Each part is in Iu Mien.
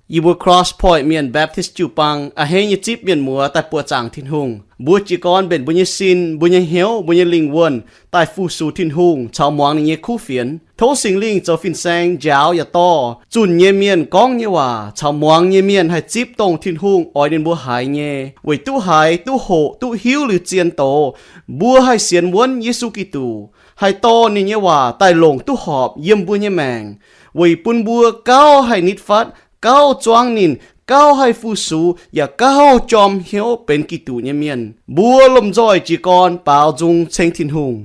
Yie mbuo Cross Point Mienh Baptist jiu-baang a'hneiv nyei zipv mienh muoz daaih buoqc zaangc Tin-Hungh. Mbuo jiez gorn mbenc mbuo nyei sin, mbuo nyei hnyouv, mbuo nyei lingh wuonh daaih fu-sux Tin-Hungh caux muangx ninh nyei kuv fienx. Tov Singx Lingh zoux fin-saeng njaaux yaac dorh zunh nyei mienh gorngv nyei waac caux muangx nyei mienh haih zipv dongh Tin-Hungh oix ninh mbuo haiz nyei, weic duqv haiz, duqv hoqc, duqv hiuv liuz zien doz, mbuo haih sienx wuonv Yesu Giduc, haih dorh ninh nyei waac daaih longc duqv horpc yiem mbuo nyei maengc, weic bun mbuo gauh haih nitv fatv, gauh zuangv ninh, gauh haih fu-sux, yaac gauh jorm hnyouv benx Giduc nyei mienh. Mbuo lomh nzoih jiez gorn baaux nzung ceng Tin-Hungh.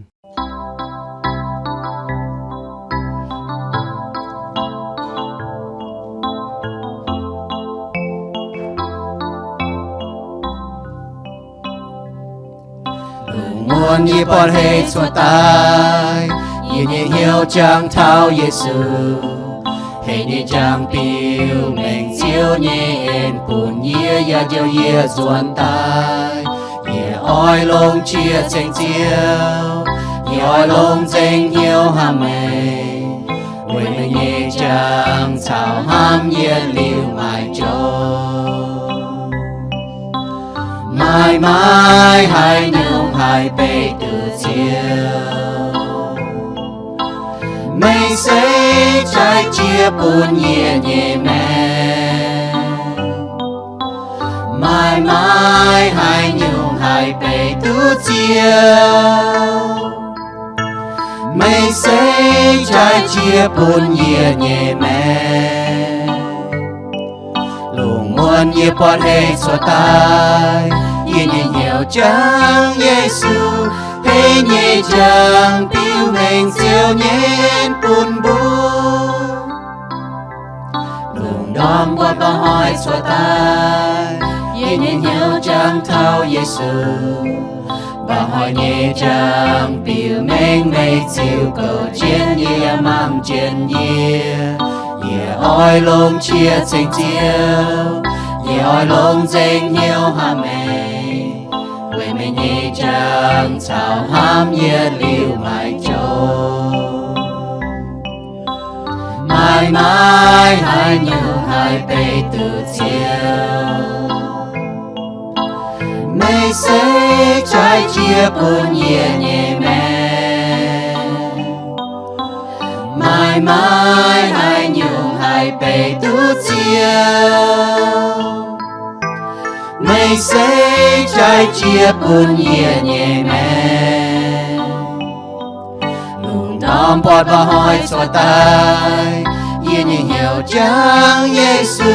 Lungh muonz yie buatc hei cuotv daaih, yie nyei hnyouv jangx taux Yesu. Hei nyei jangx biux mengh Ziouv nyei en bun yie, yaac njoux yie nzuonx daaih. Yie oix longc qiex ceng Ziouv, yie oix longc nzengc hnyouv hnamv meih, weic meih nyei jangx caux hnamv yie liuz maiv joux. Maaih maaih haaix nyungc haih beiv duqv Ziouv, meih se jaaix jiex bun yie nyei maengc. Maaih maaih haaix nyungc haih beiv duqv Ziouv, meih se jaaix jiex bun yie nyei maengc. Lungh muonz yie buatc hei cuotv daaih, yie nyei hnyouv jangx Yesu. Hei nyei jangx biux mengh Ziouv nyei en bun mbuo. Lungh ndorm buatc mba'hnoi cuotv daaih, yie nyei hnyouv jangx taux Yesu. Mba'hnoi nyei jangx biux mengh meih ziux goux jienv yie, yaac mangc jienv yie. Yie oix longc qiex ceng Ziouv, yie oix longc nzengc hnyouv hnamv meih, weic meih nyei jangx caux hnamv yie liuz maiv joux. Maaih maaih haaix nyungc haih beiv duqv Ziouv, meih se jaaix jiex bun yie nyei maengc. Maaih maaih haaix nyungc haih beiv duqv Ziouv, meih se jaaix jiex bun yie nyei maengc. Lungh ndorm buatc mba'hnoi cuotv daaih, yie nyei hnyouv jangx Yesu.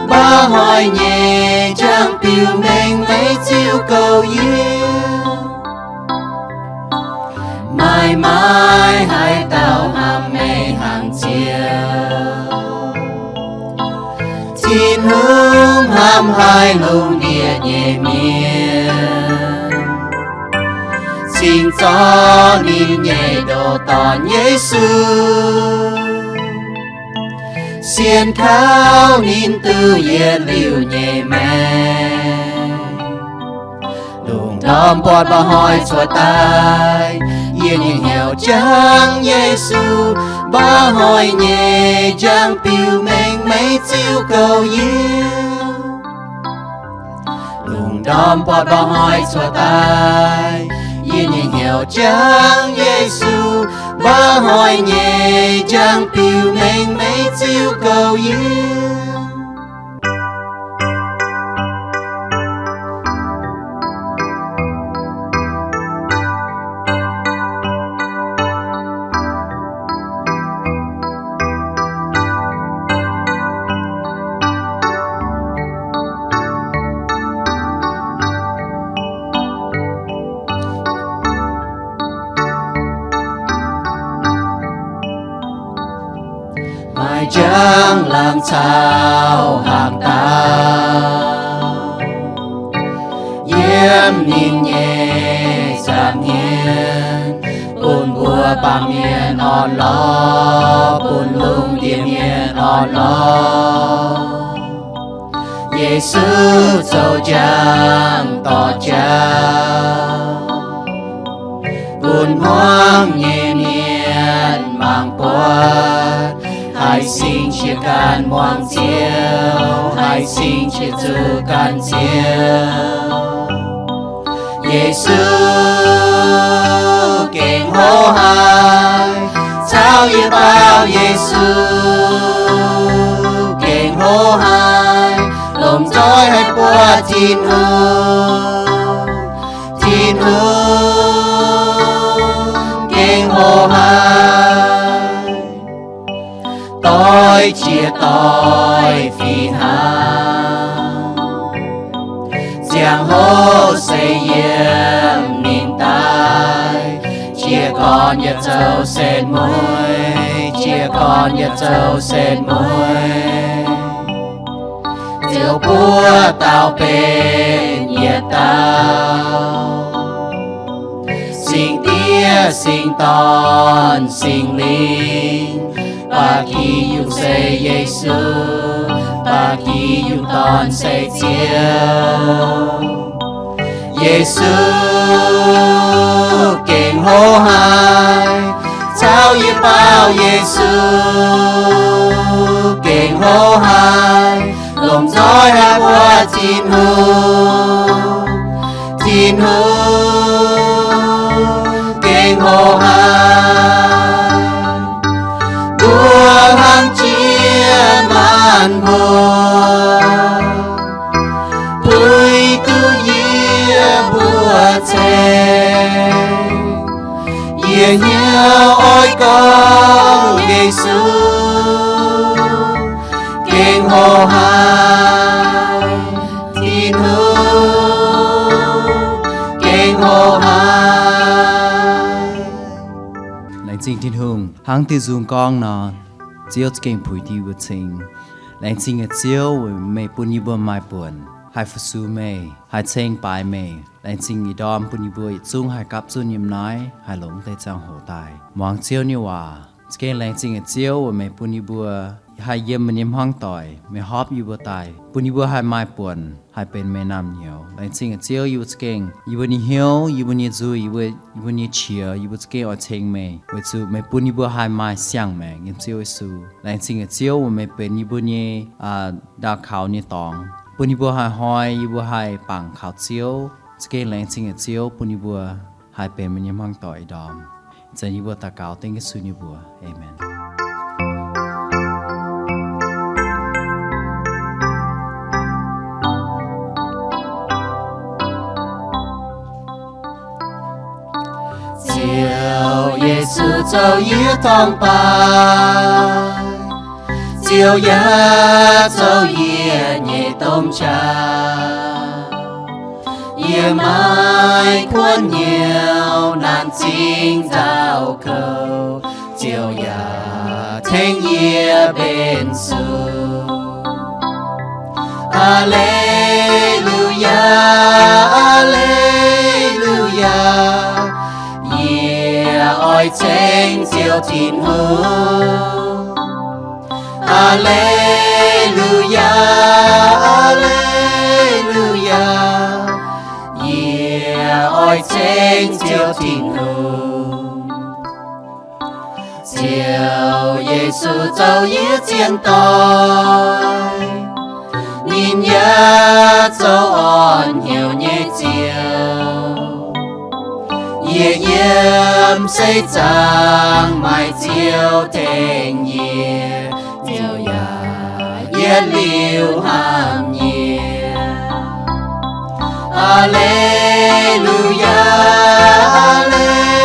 Mba'hnoi nyei jangx biux mengh meih ziux goux yie. Maaih maaih haaix dauh hnamv meih hangc Ziouv? Tin-Hungh hnamv haih lungh ndiev nyei mienh, cingx zorqv ninh nyei ndoh dorn Yesu, sienx kaux ninh duqv yietc liuz nyei maengc. Lungh ndorm buatc mba'hnoi cuotv daaih, yie nyei hnyouv jangx Yesu. Mba'hnoi nyei jangx biux mengh meih ziux goux yie. Lungh ndorm buatc mba'hnoi cuotv daaih, yie nyei hnyouv jangx Yesu. Mba'hnoi nyei jangx biux mengh meih ziux goux yie. Maaih njang laangz caux hnaangx-daauh yiem ninh nyei nza'hmien, bun mbuo baamh mienh orn-lorqc, bun lungh ndiev mienh orn-lorqc. Yesu zoux njang dorh jauv, bun hmuangv nyei mienh mangc buatc, haih sing qiex ganh muangx Ziouv. Laengz zingh qiex zuqc ganh Ziouv. Yesu gengh hlo haic, caux yie baaux Yesu gengh hlo haic, lomh nzoih haih buatc Tin-Hungh. Tin-Hungh gengh hlo haic, doix jiex doix fih hnangv. Ziangh hoc se yiem ninh daaih, jiez gorn yaac zoux setv mueiz, jiez gorn yaac zoux setv mueiz. Ziouv buov dauh benx yietc dauh, Singx Diex, Singx Dorn, Singx Lingh, ba'gi yungh se Yesu, ba'gi yungh dorn se Ziouv. Yesu gengh hlo haic, caux yie baaux Yesu gengh hlo haic, lomh nzoih haih buatc Tin-Hungh. Tin-Hungh gengh hlo haic, mbuo hlang jiex maanc muotc, puix duqv yie mbuo ceng. Yie hnyouv oix gorngv Yesu gengh hlo haic, Tin-Hungh gengh hlo haic. Laengz zingh Tin-Hungh, hnangv diuh nzung gorngv nor, Ziouv za'gengh puix diuh mbuo ceng. Laengz zingh nyei Ziouv weic meih bun yie mbuo maaih buonc haih fu-sux meih, haih ceng baaix meih. Laengz zingh ih ndorm bun yie mbuo yietc zungv haih gapv zunh yiem naaiv, haih longc deix ziangh hoc daaih muangx Ziouv nyei waac. Za'gengh laengz zingh nyei Ziouv weic meih bun yie mbuo haih yiem meih nyei hmuangv doic, meih hopv yie mbuo daaih, bun yie mbuo haih maaih buonc haih benx meih naamh nyouz. Laengz zingh nyei Ziouv, yie mbuo za'gengh, yie mbuo nyei hnyouv, yie mbuo nyei nzuih, yie mbuo, yie mbuo nyei qiex, yie mbuo za'gengh oix ceng meih, weic zuqc meih bun yie mbuo haih maaih siang-maengc yiem Ziouv Yesu. Laengz zingh nyei Ziouv weic meih benx yie mbuo nyei, aa, ndau kaux nyei dorngx, bun yie mbuo haih hnoi, yie mbuo haih bangc kaux Ziouv. Za'gengh laengz zingh nyei Ziouv bun yie mbuo haih benx meih nyei hmuangv doic ih ndorm. Zanc yie mbuo daux gaux dengv Yesu nyei mbuox. Aamen. Ziouv Yesu zoux yie torngv baac, Ziouv yaac zoux yie nyei domh qaqv. Yie maaih kuonx hnyouv naanc zingh nzauh kouv, Ziouv yaac tengx yie mbenc suc. Aa^le^lu^yaa, aa^le^lu^yaa, yie oix ceng Ziouv Tin-Hungh. Aa^le^lu^yaa, aa^le^lu^yaa, yie oix ceng Ziouv Tin-Hungh. Ziouv Yesu zoux yie zien doic, ninh yaac zoux orn hnyouv nyei Ziouv. Yie yiem seix zaangc maaih Ziouv tengx yie, Ziouv yaac yietc liuz hnamv yie. Aa^le^lu^yaa, aa^le^lu^yaa,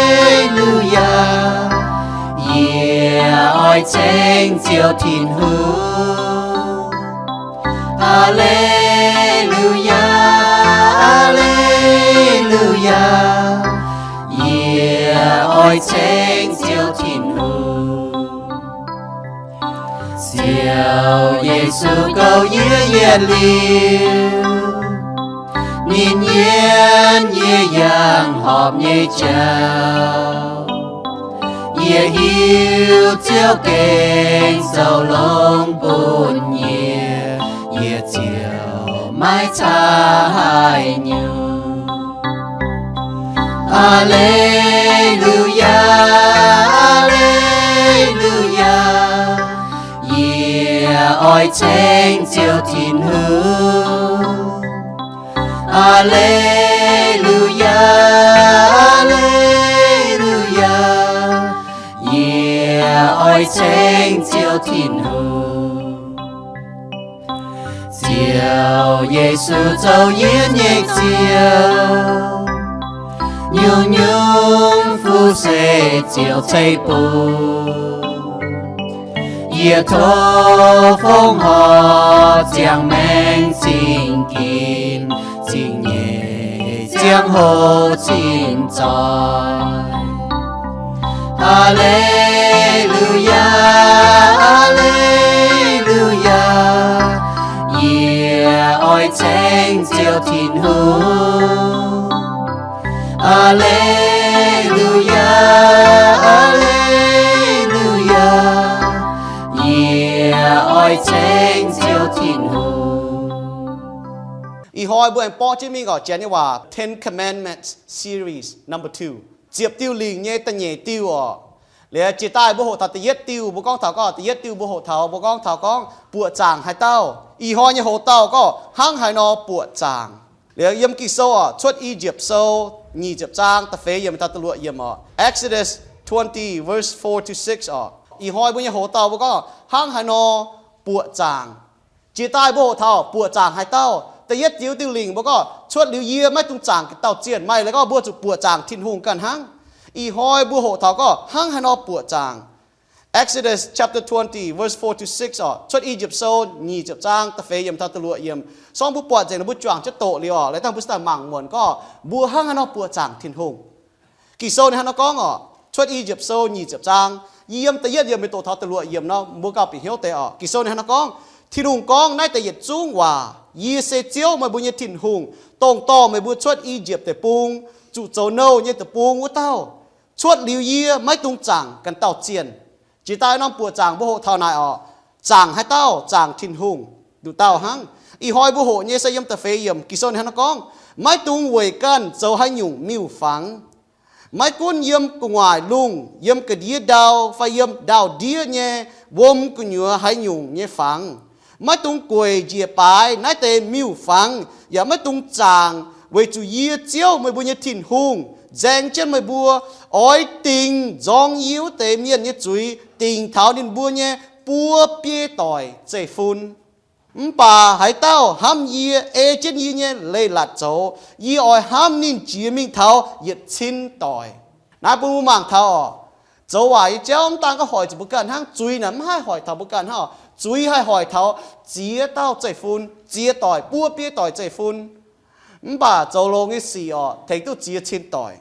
yie oix ceng Ziouv Tin-Hungh. Aa^le^lu^yaa, aa^le^lu^yaa, yie oix ceng Ziouv Tin-Hungh. Ziouv Yesu goux yie yietc liuz, ninh yienv yie yangh horpc nyei jauv. Yie hiuv Ziouv gengh zoux longx bun yie, yie ziouc maiv caa haaix nyungc. Aa^le^lu^yaa, aa^le^lu^yaa, yie oix ceng Ziouv Tin-Hungh. Aa^le^lu^yaa, aa^le^lu^yaa, yie oix ceng Ziouv Tin-Hungh. Ziouv Yesu zoux yie nyei Ziouv, nyungc-nyungc fuqv se Ziouv ceix bun. Yie tov fongc horc ziangh maengc zingh ginx, zingh nyeic ziangh hoc cin zoih. Aa^le^lu^yaa, aa^le^lu^yaa, yie oix ceng Ziouv Tin-Hungh. Aa^le^lu^yaa, aa^le^lu^yaa, yie oix ceng Ziouv Tin-Hungh. Ih hnoi mbuo aengx borqv jienv mingh oc, janx nyei waac Ten Commandments series number two, ziepc diuh lingc nyei da'nyeic diuh oc. Liuz jiex daaih mbuo hoqc taux da'yietv diuh, mbuo gorngv taux gorngv da'yietv diuh mbuo hoqc taux, mbuo gorngv taux gorngv buoqc zaangc haaix dauh. Ih hnoi nyei hoc dauh gorngv hnangv haaix nor buoqc zaangc. Liuz yiem Ging-Sou oc, Cuotv I^yipv Sou nyic ziepc zaang da'feix yiemc taux da'luoqc yiemc oc. Exodus twenty, verse four to six oc. Ih hnoi mbuo nyei hoc dauh mbuo gorngv hnangv haaix nor buoqc zaangc. Jiex daaih mbuo hoqc taux buoqc zaangc haaix dauh. Da'yietv diuh lingc mbuo gorngv cuotv liuz yie maiv dungx zaangc ganh dauh zienh. Maaih leiz gorngv mbuo zuqc buoqc zaangc Tin-Hungh ganh hnangv. Ih hnoi mbuo hoqc taux gorngv hnangv haaix nor buoqc zaangc. Exodus chapter twenty, verse four to six oc. Cuotv I^yipv Sou nyic ziepc zaang da'feix yiemc taux da'luoqc yiemc. Sorng mbuo buatc nzengc, mbuo juangc jienv doqc liuz oc, liuz dangh mbuo cingx daaih mangc muonc gorngv mbuo hnangv haaix nor buoqc zaangc Tin-Hungh. Ging-Sou ninh hnangv nor gorngv oc, Cuotv I^yipv Sou nyic ziepv zaang, yiem da'yietv yiemc mingh doqc taux da'luoqc yiemc nor, mbuo gauh bieqc hnyouv deix oc. Ging-Sou ninh hnangv nor gorngv, Tin-Hungh gorngv naaiv deix yietc zungv waac, Yie se Ziouv, meih mbuo nyei Tin-Hungh, dongh dorh meih mbuo cuotv I^yipv Deic-Bung, zuqc zoux nouh nyei deic-bung wuov dauh. Cuotv liuz yie maiv dungx zaangc ganh dauh zienh. Jiex daaih norm buoqc zaangc mbuo hoqc taux naaic oc, zaangc haaix dauh? Zaangc Tin-Hungh. Nduqc dauh hnangv. Ih hnoi mbuo hoqc nyei se yiem da'feix yiemc, Ging-Sou ninh hnangv nor gorngv, Maiv dungx weic ganh zoux haaix nyungc miuc-fangx. Maiv gunv yiem gu'nguaaic lungh, yiem ga'ndiev ndau, fai yiem ndau-ndiev nyei wuom gu'nyuoz haaix nyungc nyei fangx, maiv dungx gueic njiec baaix naaiv deix miuc-fangx, yaac maiv dungx zaangc, weic zuqc yie, Ziouv, meih mbuo nyei Tin-Hungh, nzaeng jienv meih mbuo oix dingc nzorng yie wuov deix mienh nyei zuiz, dingc taux ninh mbuo nyei buo biei doic zeiv-fun. Mv baac haaix dauh hnamv yie, ei jienv yie nyei leiz-latc zoux, yie oix hnamv ninh jiex mingh taux yietc cin doic. Naaiv bun mbuo mangc taux oc, zoux waaic nyei jauv mv daan gorngv hoic zuqc mbuo ganh hnangv, zuiz naaic mv haih hoic taux mbuo ganh hnangv oc. Zuiz haih hoic taux ziex dauh zeiv-fun, ziex doic, buo biei doic zeiv-fun. Mv baac zoux longx nyei sic oc, tengx duqv ziex cin doic.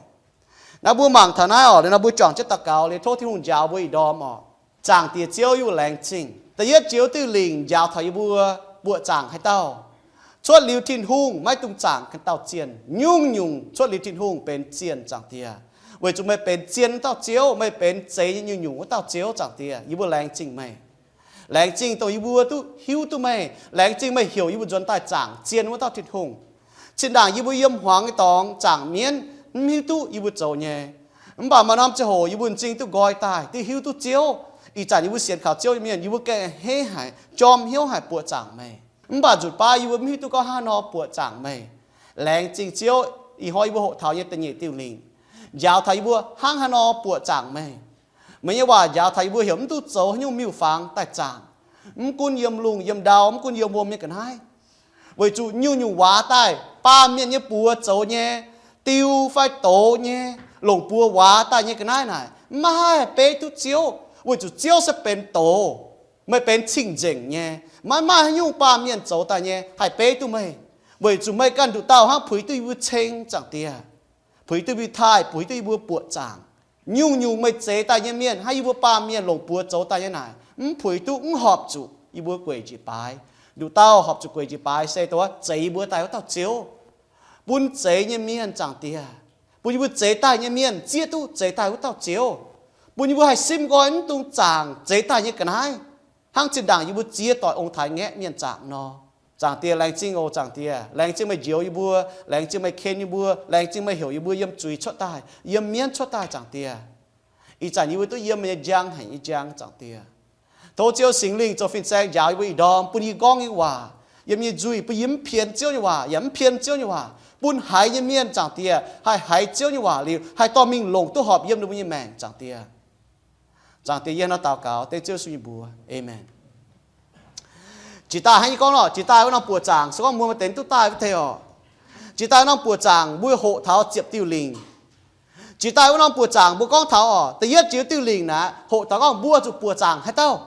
Naaiv mbuo mangc taux naaiv oc, liuz nor mbuo juangc jienv daux gaux liuz tov Tin-Hungh njaaux mbuo ih ndorm oc. Zaangc Diex Ziouv, yie mbuo laengz zingh. Da'yietv joux diuh lingc njaaux taux yie mbuo buoqc zaangc haaix dauh. Cuotv liuz Tin-Hungh maiv dungx zaangc ganh dauh zienh. Nyungc-nyungc cuotv liuz Tin-Hungh benx zienh, Zaangc Diex, weic zuqc meih benx zien wuov dauh Ziouv, meih benx zeix nyei nyungc-nyungc wuov dauh Ziouv, Zaangc Diex. Yie mbuo laengz zingh meih. Laengz zingh dongh yie mbuo duqv hiuv duqv meih. Laengz zingh meih heuc yie mbuo nzuonx daaih zaangc zien wuov dauh Tin-Hungh. Zinh ndaangc yie mbuo yiem hmuangx nyei dorngx zaangc mienv, mv hiuv duqv yie mbuo zoux nyei. Mv baac maaih norm ziangh hoc yie mbuo m'zing duqv nqoi daaih, duqv hiuv duqv Ziouv. Ih zanc yie mbuo sienx kaux Ziouv nyei mienh, yie mbuo gengh a'hneiv haic, jorm hnyouv haic buoqc zaangc meih. Mv baac nzutc baav yie mbuo mv hiuv duqv gorngv hnangv haaix nor buoqc zaangc meih. Laengz zingh Ziouv, ih hnoi yie mbuo hoqc taux nyei da'nyeic diuh lingc njaaux taux yie mbuo hnangv haaix nor buoqc zaangc meih. Meih nyei waac njaaux taux yie mbuo heuc mv duqv zoux haaix nyungc miuc-fangx daaih zaangc. Mv gunv yiem lungh yiem ndau, mv gunv yiem wuom nyei ga'naaiv. Weic zuqc nyungc-nyungc waac daaih, baamh mienh nyei buoz zoux nyei, diu fai douz nyei, longc buoz waac daaih nyei ga'naaiv naaic, maiv haih beiv duqv Ziouv, weic zuqc Ziouv se benx douz. Meih benx cing-nzengc nyei, maiv maaih haaix nyungc baamh mienh zoux daaih nyei haih beiv duqv meih. Weic zuqc meih ganh nduqc dauh hnangv puix duqv yie mbuo ceng, Zaangc Diex. Puix duqv yie mbuo taaih, puix duqv yie mbuo buoqc zaangc. Nyungc-nyungc meih zeix daaih nyei mienh, hnangv yie mbuo baamh mienh longc buoz zoux daaih nyei naaic, mv puix duqv, mv horpc zuqc yie mbuo gueic njiec baaix. Nduqc dauh horpc zuqc gueic njiec baaix se dongh zeix yie mbuo daaih wuov dauh Ziouv, bun zeix nyei mienh, Zaangc Diex, bun yie mbuo zeix daaih nyei mienh zieqv duqv zeix daaih wuov dauh Ziouv, bun yie mbuo haih simv nqoi mv dungx zaangc zeix daaih nyei ga'naaiv, hnangv zinh ndaangc yie mbuo ziex doic ong-taaix ngaeqv mienh zaangc nor. Zaangc Diex, laengz zingh oc, Zaangc Diex. Laengz zingh meih njoux yie mbuo, laengz zingh meih ken yie mbuo, laengz zingh meih heuc yie mbuo yiem zuiz cuotv daaih, yiem mienv cuotv daaih, Zaangc Diex. Ih zanc yie mbuo duqv yiem meih nyei njang haic nyei njang, Zaangc Diex. Tov Ziouv Singx Lingh zoux fin-saeng njaaux yie mbuo ih ndorm, bun yie gorngv nyei waac, yiem yie nyei nzuih, bun yie mv pien Ziouv nyei waac, yaac mv pien Ziouv nyei waac, bun haiz nyei mienh, Zaangc Diex, haih haiz Ziouv nyei waac liuz, haih dorh mingh longc duqv horpc yiem ninh mbuo nyei maengc, Zaangc Diex. Zaangc Diex, yie nor daux gaux dengv Ziouv Yesu nyei mbuox. Aamen. Jiex daaih hnangv yie gorngv nor, jiex daaih wuov norm buoqc zaangc, se gorngv mbuo maaih deix duqv daaih wuov tengx oc. Jiex daaih norm buoqc zaangc mbuo hoqc taux ziepc diuh lingc. Jiex daaih wuov norm buoqc zaangc mbuo gorngv taux oc, da'yietv jiex diuh lingc naaic, hoqc taux gorngv mbuo zuqc buoqc zaangc haaix dauh?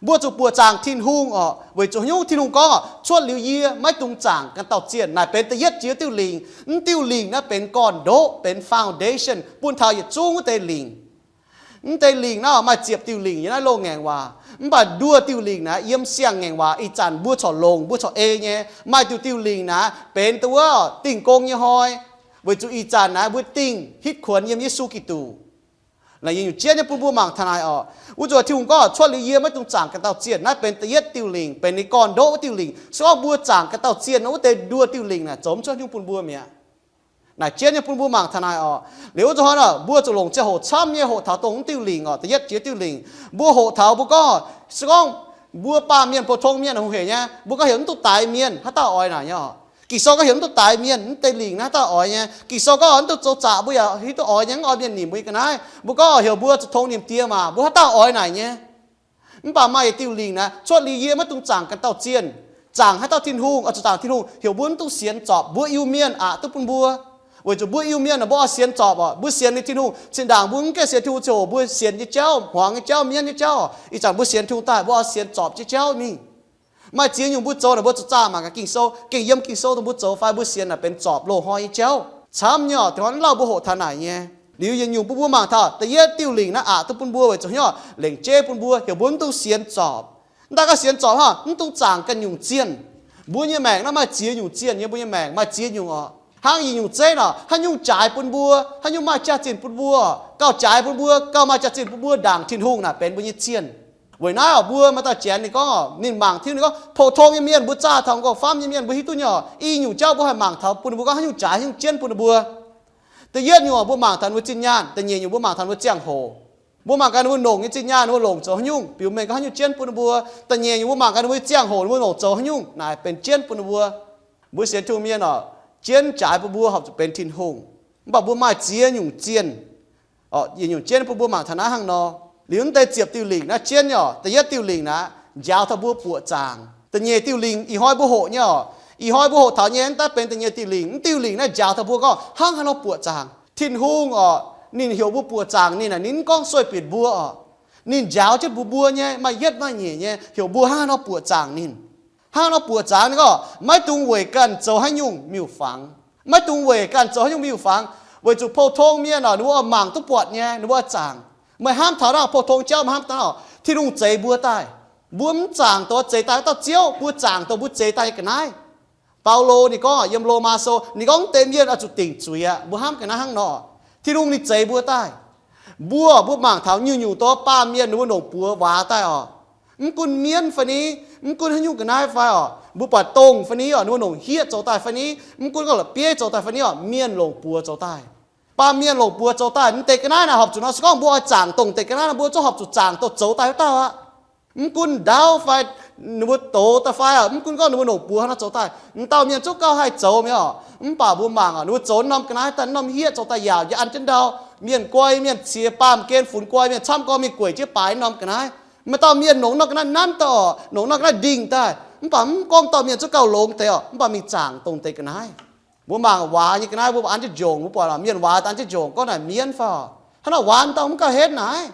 Mbuo zuqc buoqc zaangc Tin-Hungh oc. Weic zuqc haaix nyungc? Tin-Hungh gorngv oc, cuotv liuz yie maiv dungx zaangc ganh dauh zienh. Naaic benx da'yietv jiex diuh lingc. Mv diuh lingc naaiv benx gorn-ndoqv, benx foundation bun taux yietc zungv wuov deix lingc. Mv deix lingc naaiv maaih ziepc diuh lingc yiem naaiv loz-ngaengc waac, mv baac nduoh diuh lingc naaiv yiem siang-ngaengc waac ih zanc mbuo corc longc, mbuo corc ei nyei. Maaih diuh diuh lingc naaiv benx dongh wuov dingh gong nyei hnoi, weic zuqc ih zanc naaiv mbuo dingh hitv kuonx yiem Yesu Giduc. Naaic yie nyungc jienv nyei bun mbuo mangc taux naaic oc. Wuov nzunc Tin-Hungh gorngv, cuotv liuz yie maiv dungx zaangc ganh dauh zienh. Naaiv benx da'yietv diuh lingc, benx ninh gorn-ndoqv wuov diuh lingc. Se gorngv mbuo zaangc ganh dauh zienh nor, wuov deix nduoh diuh lingc naaic zoux mv cuotv haaix nyungc bun mbuo mi'aqv. Naaic jienv nyei bun mbuo mangc taux naaic oc. Liuz wuov nzunc hnoi nor, mbuo zuqc longc ziangh hoc camv nyei hoqc taux dongh mv diuh lingc oc, da'yietv jiex diuh lingc. Mbuo hoqc taux mbuo gorngv, se gorngv mbuo baamh mienh, pou-tong mienh hungh heic nyei, mbuo gorngv heuc mv duqv daix mienh, haaix dauh oix naaic nyei oc? Ging-Sou gorngv heuc mv duqv daix mienh, mv deix lingc naaiv haaix dauh oix nyei? Ging-Sou gorngv mv duqv zoux zaqc, mbuo yaac hiuv duqv oix nyei, mv oix mienh nimc mbuo nyei ga'naaiv. Mbuo gorngv heuc mbuo zuqc tong nimc die maah, mbuo haaix dauh oix naaic nyei? Mv baac maaih yietc diuh lingc naaic, cuotv liuz yie maiv dungx zaangc ganh dauh zienh. Zaangc haaix dauh? Tin-Hungh. Oix zuqc zaangc Tin-Hungh, heuc mbuo mv dungx sienx zorpc mbuo Iu-Mienh aqc duqv bun mbuo. Weic zuqc mbuo Iu-Mienh naaic mbuo oix sienx zorpc oc. Mbuo sienx ninh Tin-Hungh, zinh ndaangc mbuo mv gaengh sienx Tin-Hungh ziangh hoc mbuo sienx nyei jauv, hmuangx nyei jauv, mienv nyei jauv. Ih zanc mbuo sienx Tin-Hungh daaih, mbuo oix sienx zorpc jienv jauv mingh. Maaih ziex nyungc mbuo zoux naaic, mbuo zuqc zaah mangc gaax Ging-Sou, gengh yiem Ging-Sou dongh mbuo zoux fai mbuo sienx naaic benx zorpc loz-hnoi nyei jauv. Camv nyei oc, deix hnoi mv lauh mbuo hoqc taux naaic nyei. Liuz yietc nyungc bun mbuo mangc taux da'yietv diuh lingc naaiv aqc duqv bun mbuo weic zuqc hnyouv lengc jeiv bun mbuo, heuc mbuo mv dungx sienx zorpc. Mv daaih gorngv sienx zorpc hnangv, mv dungx zaangc ganh nyungc zienh. Mbuo nyei maengc naaiv maaih ziex nyungc zienh nyei, mbuo nyei maengc maaih ziex nyungc oc. Hnangv yietc nyungc zeiv naaic, haaix nyungc jaaix bun mbuo, haaix nyungc maaih jaax-zinh bun mbuo, gauh jaaix bun mbuo, gauh maaih jaax-zinh bun mbuo ndaangc Tin-Hungh naaic benx mbuo nyei zienh. Weic naaiv oc, mbuo maaih dauh Janx ninh gorngv, ninh mangc Tin-Hungh, ninh gorngv pou-tong nyei mienh, mbuo zaah taux nqorngv-famv nyei mienh, mbuo hiuv duqv nyei oc. I nyungc jauv mbuo haih mangc taux bun ninh mbuo gorngv haaix nyungc jaaix, haaix nyungc jienv bun ninh mbuo. Da'yietv nyungc mbuo mangc taux ninh mbuo zinh nyaanh, da'nyeic nyungc mbuo mangc taux ninh mbuo ziangh hoc. Mbuo mangc gaax ninh mbuo longc nyei zinh nyaanh, ninh mbuo longc zoux haaix nyungc, biux mengh gorngv haaix nyungc jienv bun ninh mbuo. Da'nyeic nyungc mbuo mangc gaax ninh mbuo nyei ziangh hoc, ninh mbuo longc zoux haaix nyungc naaic benx jienv bun ninh mbuo. Mbuo sienx Tin-Hungh mienh oc, jienv jaaix bun mbuo horpc zuqc benx Tin-Hungh. Mv baac mbuo maaih ziex nyungc zienh. Yietc nyungc jienv bun mbuo mangc taux naaiv hnangv nor. Liuz mv deix ziepc diuh lingc naaiv jienv nyei oc, da'yietv diuh lingc naaiv njaaux taux mbuo buoqc zaangc. Da'nyeic diuh lingc ih hnoi mbuo hoqc nyei oc. Ih hnoi mbuo hoqc taux nyei, mv daaih benx da'nyeic diuh lingc. Mv diuh lingc naaiv njaaux taux mbuo gorngv hnangv haaix nor buoqc zaangc Tin-Hungh oc. Ninh heuc mbuo buoqc zaangc ninh naaic, ninh mv gorngv sueih bieqc mbuo oc. Ninh njaaux jienv mbuo, mbuo nyei maaih yietv maaih nyeic nyei, heuc mbuo hnangv haaix nor buoqc zaangc ninh. Hnangv haaix nor buoqc zaangc ninh gorngv, maiv dungx weic ganh zoux haaix nyungc miuc-fangx. Maiv dungx weic ganh zoux haaix nyungc miuc-fangx, weic zuqc pou-tong mienh oc, ninh mbuo oix mangc duqv buatc nyei, ninh mbuo oix zaangc. Meih hnamv taux naaiv pou-tong jauv, meih hnamv taux naaiv oc, Tin-Hungh zeix mbuo daaih. Mbuo mv zaangc dongh zeix daaih dauh Ziouv, mbuo zaangc dongh mbuo zeix daaih nyei ga'naaiv. Baulo ninh gorngv yiem Lomaa Sou, ninh gorngv mv deix mienh oix zuqc dingc zuiz aqv. Mbuo hnamv ga'naaiv hnangv nor, Tin-Hungh ninh zeix mbuo daaih. Mbuo, mbuo mangc taux nyungc-nyungc dongh baamh mienh ninh mbuo longc buoz waac daaih oc. Mv gunv mienv fai ni, mv gunv haaix nyungc ga'naaiv fai oc, mbuo buatc dongh fai ni oc, ninh mbuo longc hieqv zoux daaih fai ni, mv gunv gorngv la'bieiv zoux daaih fai ni oc, mienh longc buoz zoux daaih. Baamh mienh longc buoz zoux daaih, mv deix ga'naaiv naaic horpc zuqc nor, se gorngv mbuo oix zaangc dongh deix ga'naaiv nor, mbuo zungv horpc zuqc zaangc dongh zoux daaih wuov dauh aqv. Mv gunv ndaauv fai ninh mbuo doz daaih fai oc, mv gunv gorngv ninh mbuo longc buoz hnangv nor zoux daaih, m'dauh mienh zungv gauh haih zoux mi'aqv oc. Mv baac mbuo mangc oc, ninh mbuo zoux norm ga'naaiv daaih, norm hieqv zoux daaih yaauc jienv an jienv ndau, mienh guai mienh ciex, baamh gen funx guai mienh camv gorngv mingh gueic jienv baaix norm ga'naaiv. Maaih dauh mienh longc norm ga'naaiv nanv daaih oc, longc norm ga'naaiv ndingh daaih, mv baac mv gorngv dauh mienh zungv gauh longx deix oc, mv baac mingh zaangc dongh deix ga'naaiv. Mbuo mangc waac nyei ga'naaiv, mbuo an jienv njongc, mbuo buatc mienh waac an jienv njongc, gorngv naaic mienv fai oc, hnangv naaic waac dauh mv gauh henv naaic.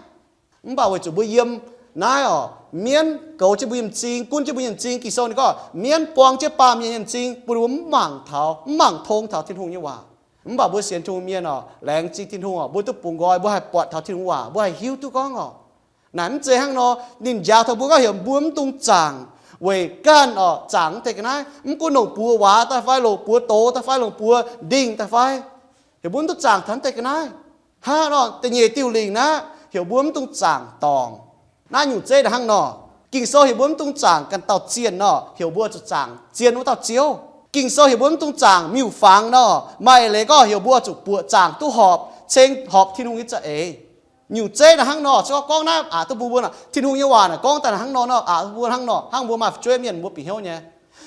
Mv baac weic zuqc mbuo yiem naaiv oc, mienv goux jienv mbuo nyei m'zing, gunv jienv mbuo nyei m'zing. Ging-Sou ninh gorngv mienv buang jienv baamh mienh nyei m'zing, bun mbuo mv mangc taux, mv mangc tong taux Tin-Hungh nyei waac. Mv baac mbuo sienx Tin-Hungh mienh oc, laengz zingh Tin-Hungh oc, mbuo duqv bungx nqoi, mbuo haih buatc taux Tin-Hungh waac, mbuo haih hiuv duqv gorngv oc. Naaic mv zeiz hnangv nor, ninh njaaux taux mbuo gorngv heuc mbuo mv dungx zaangc weic ganh oc, zaangc mv deix ga'naaiv, mv gunv longc buoz waac daaih fai, longc buoz doz daaih fai, longc buoz ndingh daaih fai, heuc mbuo mv dungx zaangc taux mv deix ga'naaiv. Hnangv nor, da'nyeic diuh lingc naaiv heuc mbuo mv dungx zaangc dorngc. Naaiv nyungc zeiv naaiv hnangv nor, Ging-Sou heuc mbuo mv dungx zaangc ganh dauh zienh nor, heuc mbuo zuqc zaangc zien wuov dauh Ziouv. Ging-Sou heuc mbuo mv dungx zaangc miuc-fangx nor, maaih leiz gorngv heuc mbuo zuqc buoqc zaangc duqv horpc, ceng horpc Tin-Hungh nyei za'eix. Nyungc zeiv naaiv hnangv nor, se gorngv gorngv naaiv aqc duqv mbuo, mbuo naaic, Tin-Hungh nyei waac naaic gorngv daaih hnangv nor, nor aqc duqv mbuo hnangv nor, hnangv mbuo maaih fu'jueiv mienh mbuo bieqc hnyouv nyei.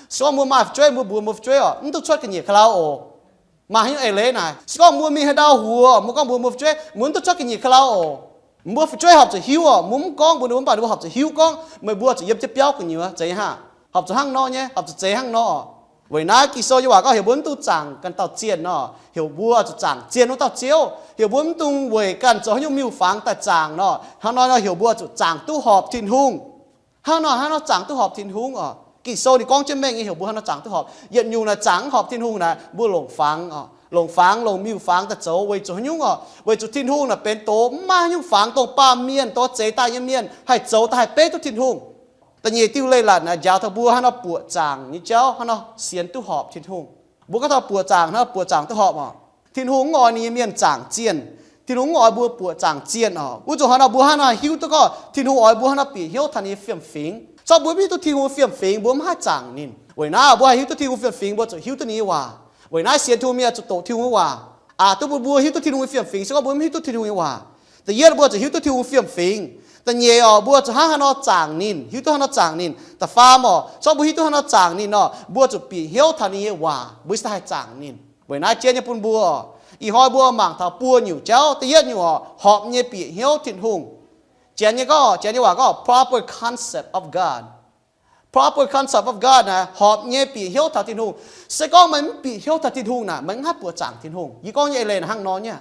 Se gorngv mbuo maaih fu'jueiv, mbuo mbuox mbuo fu'jueiv oc, mv duqv cuotv ga'nyiec ka'lauh oc. Maaih haaix nyungc eix leiz naaic. Se gorngv mbuo mingh haaix ndau huox, mbuo gorngv mbuox mbuo fu'jueiv, mbuo mv duqv cuotv ga'nyiec ka'lauh oc. Mbuo fu'jueiv horpc zuqc hiuv oc. Mbuo mv gorngv mbuox ninh mbuo, mv baac ninh mbuo horpc zuqc hiuv gorngv meih mbuo zuqc yiem jienv biauv gu'nyuoz zeiz nyei haah? Horpc zuqc hnangv nor nyei, horpc zuqc zeiz hnangv nor oc. Weic naaiv Ging-Sou nyei waac gorngv heuc mbuo mv duqv zaangc ganh dauh zienh nor, heuc mbuo zuqc zaangc zienh wuov dauh Ziouv. Heuc mbuo mv dungx weic ganh zoux haaix nyungc miuc-fangx daaih zaangc nor, hnangv nor nor heuc mbuo zuqc zaangc duqv horpc Tin-Hungh. Hnangv nor, hnangv nor zaangc duqv horpc Tin-Hungh oc. Ging-Sou ninh gorngv jienv mengh nyei heuc mbuo hnangv nor zaangc duqv horpc. Yietc nyungc naaic zaangc mv horpc Tin-Hungh naaic, mbuo longc fangx oc, longc fangx, longc miuc-fangx daaih zoux. Weic zuqc haaix nyungc oc? Weic zuqc Tin-Hungh naaic benx doz, mv maaih haaix nyungc fangx dongh baamh mienh, dongh zeix daaih nyei mienh haih zoux daaih haih beiv duqv Tin-Hungh. Da'nyeic diuh leiz-latc naaic njaaux taux mbuo hnangv nor buoqc zaangc nyei jauv, hnangv nor sienx duqv horpc Tin-Hungh. Mbuo gorngv taux buoqc zaangc, hnangv nor buoqc zaangc duqv horpc oc. Tin-Hungh mv oix ninh nyei mienh zaangc zienh. Tin-Hungh mv oix mbuo buoqc zaangc zienh oc. Wuov zuqc hnangv nor mbuo hnangv nor hiuv duqv gorngv Tin-Hungh oix mbuo hnangv nor bieqc hnyouv taux ninh nyei fiem-fingx. Se gorngv mbuo mv hiuv duqv Tin-Hungh fiem-fingx, mbuo mv haih zaangc ninh. Weic naaiv mbuo haih hiuv duqv Tin-Hungh fiem-fingx, mbuo zuqc hiuv duqv ninh nyei waac. Weic naaiv sienx Tin-Hungh mienh zuqc doqc Tin-Hungh nyei waac, aqc duqv bun mbuo hiuv duqv Tin-Hungh nyei fiem-fingx. Se gorngv mbuo mv hiuv duqv Tin-Hungh nyei waac, da'yietv mbuo zuqc hiuv duqv Tin-Hungh fiem-fingx. Da'nyeic oc, mbuo zuqc hnangv haaix nor zaangc ninh, hiuv duqv haaix nor zaangc ninh. Da'faam oc, se gorngv mbuo hiuv duqv haaix nor zaangc ninh nor, mbuo zuqc bieqc hnyouv taux ninh nyei waac, mbuo cingx daaih haih zaangc ninh. Weic naaiv jienv nyei bun mbuo oc, ih hnoi mbuo mangc taux buo nyungc jauv. Da'yietv nyungc oc, horpc nyei bieqc hnyouv Tin-Hungh. Janx nyei gorngv, Janx nyei waac gorngv proper concept of God. Proper concept of God naaic, horpc nyei bieqc hnyouv taux Tin-Hungh. Se gorngv meih mv bieqc hnyouv taux Tin-Hungh naaic, meih mv haih buoqc zaangc Tin-Hungh. Yie gorngv nyei eix leiz naaic hnangv nor nyei.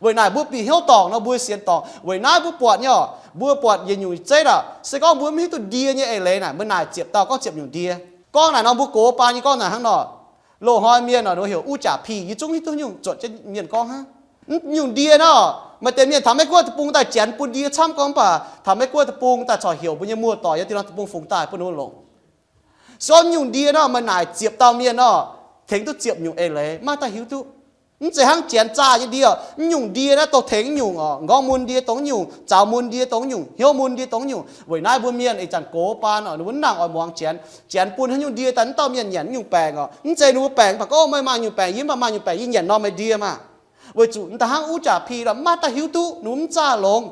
Weic naaic mbuo bieqc hnyouv dorngc nor, mbuo sienx dorngc. Weic naaiv mbuo buatc nyei oc, mbuo buatc yietc nyungc zeiv aac, se gorngv mbuo mv hiuv duqv ndie nyei eix leiz naaic, meih naaic ziepc dauh gorngv ziepc nyungc ndie. Gorngv naaic nor mbuo gox baan nyei gorngv naaic hnangv nor. Loz-hnoi mienh oc, ninh heuc uv jaax pih, yie zungv hiuv duqv nyungc zuotc jienv mienh gorngv hnangv. Mv nyungc ndie nor, maaih deix mienh taux Meiv Guoqv deic-bung daaih, Janx bun ndie camv gorngv, mv baac taux Meiv Guoqv deic-bung daaih corc heuc mbuo nyei muoz-doic yiem diuh norm deic-bung fungx daaih bun ninh longc. Se gorngv nyungc ndie nor, meih naaic ziepc dauh mienh nor, tengx duqv ziepc nyungc eix leiz, maiv daaih hiuv duqv. Mv zeiz hnangv Janx zaah nyei ndie oc. Mv nyungc ndie naaiv dongh tengx nyungc oc, m'nqorngv mun ndie dongh nyungc, zaux mun ndie dongh nyungc, hnyouv mun ndie dongh nyungc. Weic naaiv mbuo mienh ih zanc gox baan oc, ninh mbuo mv nangc oix muangx Janx. Janx bun haaix nyungc ndie daaih, mv dauh mienh nyanc nyungc baengc oc. Mv zeiz ninh mbuo baengc, mv baac gorngv meih maaih nyungc baengc, yie mv baac maaih nyungc baengc, yie nyanc norm meih ndie maah. Weic zuqc m'daaih hnangv uv jaax pih lorqc, maiv daaih hiuv duqv, ninh mbuo mv zaah longx.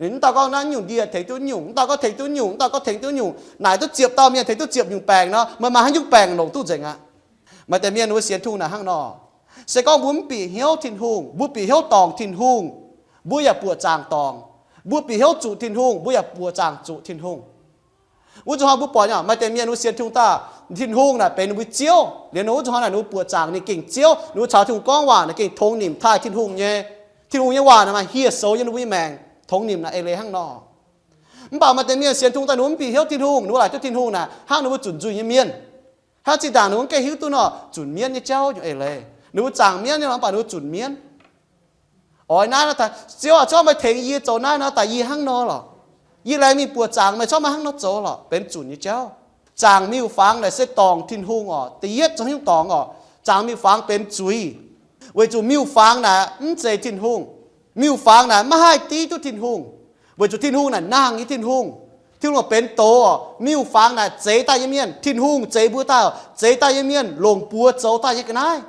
Ninh mv dauh gorngv naaiv nyungc ndie tengx duqv nyungc, mv dauh gorngv tengx duqv nyungc, mv dauh gorngv tengx duqv nyungc. Naaic duqv ziepc dauh mienh tengx duqv ziepc nyungc baengc nor, meih maaih haaix nyungc baengc longc duqv nzengc aqv? Maaih deix mienh ninh mbuo sienx Tin-Hungh naaic hnangv nor. Se gorngv mbuo mv bieqc hnyouv Tin-Hungh, mbuo bieqc hnyouv dorngc Tin-Hungh, mbuo yaac buoqc zaangc dorngc. Mbuo bieqc hnyouv zuqc Tin-Hungh, mbuo yaac buoqc zaangc zuqc Tin-Hungh. Wuov zuqc hnoi mbuo buatc nyei, maaih deix mienh ninh mbuo sienx Tin-Hungh daaih, Tin-Hungh naaic benx ninh mbuo Ziouv. Liuz ninh wuov zuqc hnoi naaic ninh mbuo buoqc zaangc ninh gengh Ziouv, ninh mbuo caux Tin-Hungh gorngv waac naaic gengh tongx nimc taaih Tin-Hungh nyei. Tin-Hungh nyei waac naaic maaih hieh soux yiem ninh mbuo nyei maengc, tongx nimc naaic eix leiz hnangv nor. Mv baac maaih deix mienh sienx Tin-Hungh daaih ninh mbuo mv bieqc hnyouv Tin-Hungh, ninh mbuo laaic duqv Tin-Hungh naaic hnangv ninh mbuo zunc nzuih nyei mienh. Hnangv zinh ndaangc ninh mbuo mv gaengh hiuv duqv nor zunc mienv nyei jauv nyungc eix leiz. Ninh mbuo zaangc mienv nyei lorqc, mv baac ninh mbuo zunc mienv. Oix naaiv nor daaih, Ziouv aac, se gorngv meih tengx yie zoux naaiv nor daaih yie hnangv nor lorqc. Yie laengz mingh buoqc zaangc meih, se gorngv meih hnangv nor zoux lorqc, benx zunc nyei jauv. Zaangc miuc-fangx naaic se dorngc Tin-Hungh oc. Da'yietv zoux haaix nyungc dorngc oc? Zaangc miuc-fangx benx zuiz. Weic zuqc miuc-fangx naaic mv zeiz Tin-Hungh. Miuc-fangx naaic maiv haih div duqv Tin-Hungh. Weic zuqc Tin-Hungh naaic nangh nyei Tin-Hungh. Tin-Hungh benx doz oc. Miuc-fangx naaic zeix daaih nyei mienh, Tin-Hungh zeix mbuo daaih oc, zeix daaih nyei mienh longc buoz zoux daaih nyei ga'naaiv.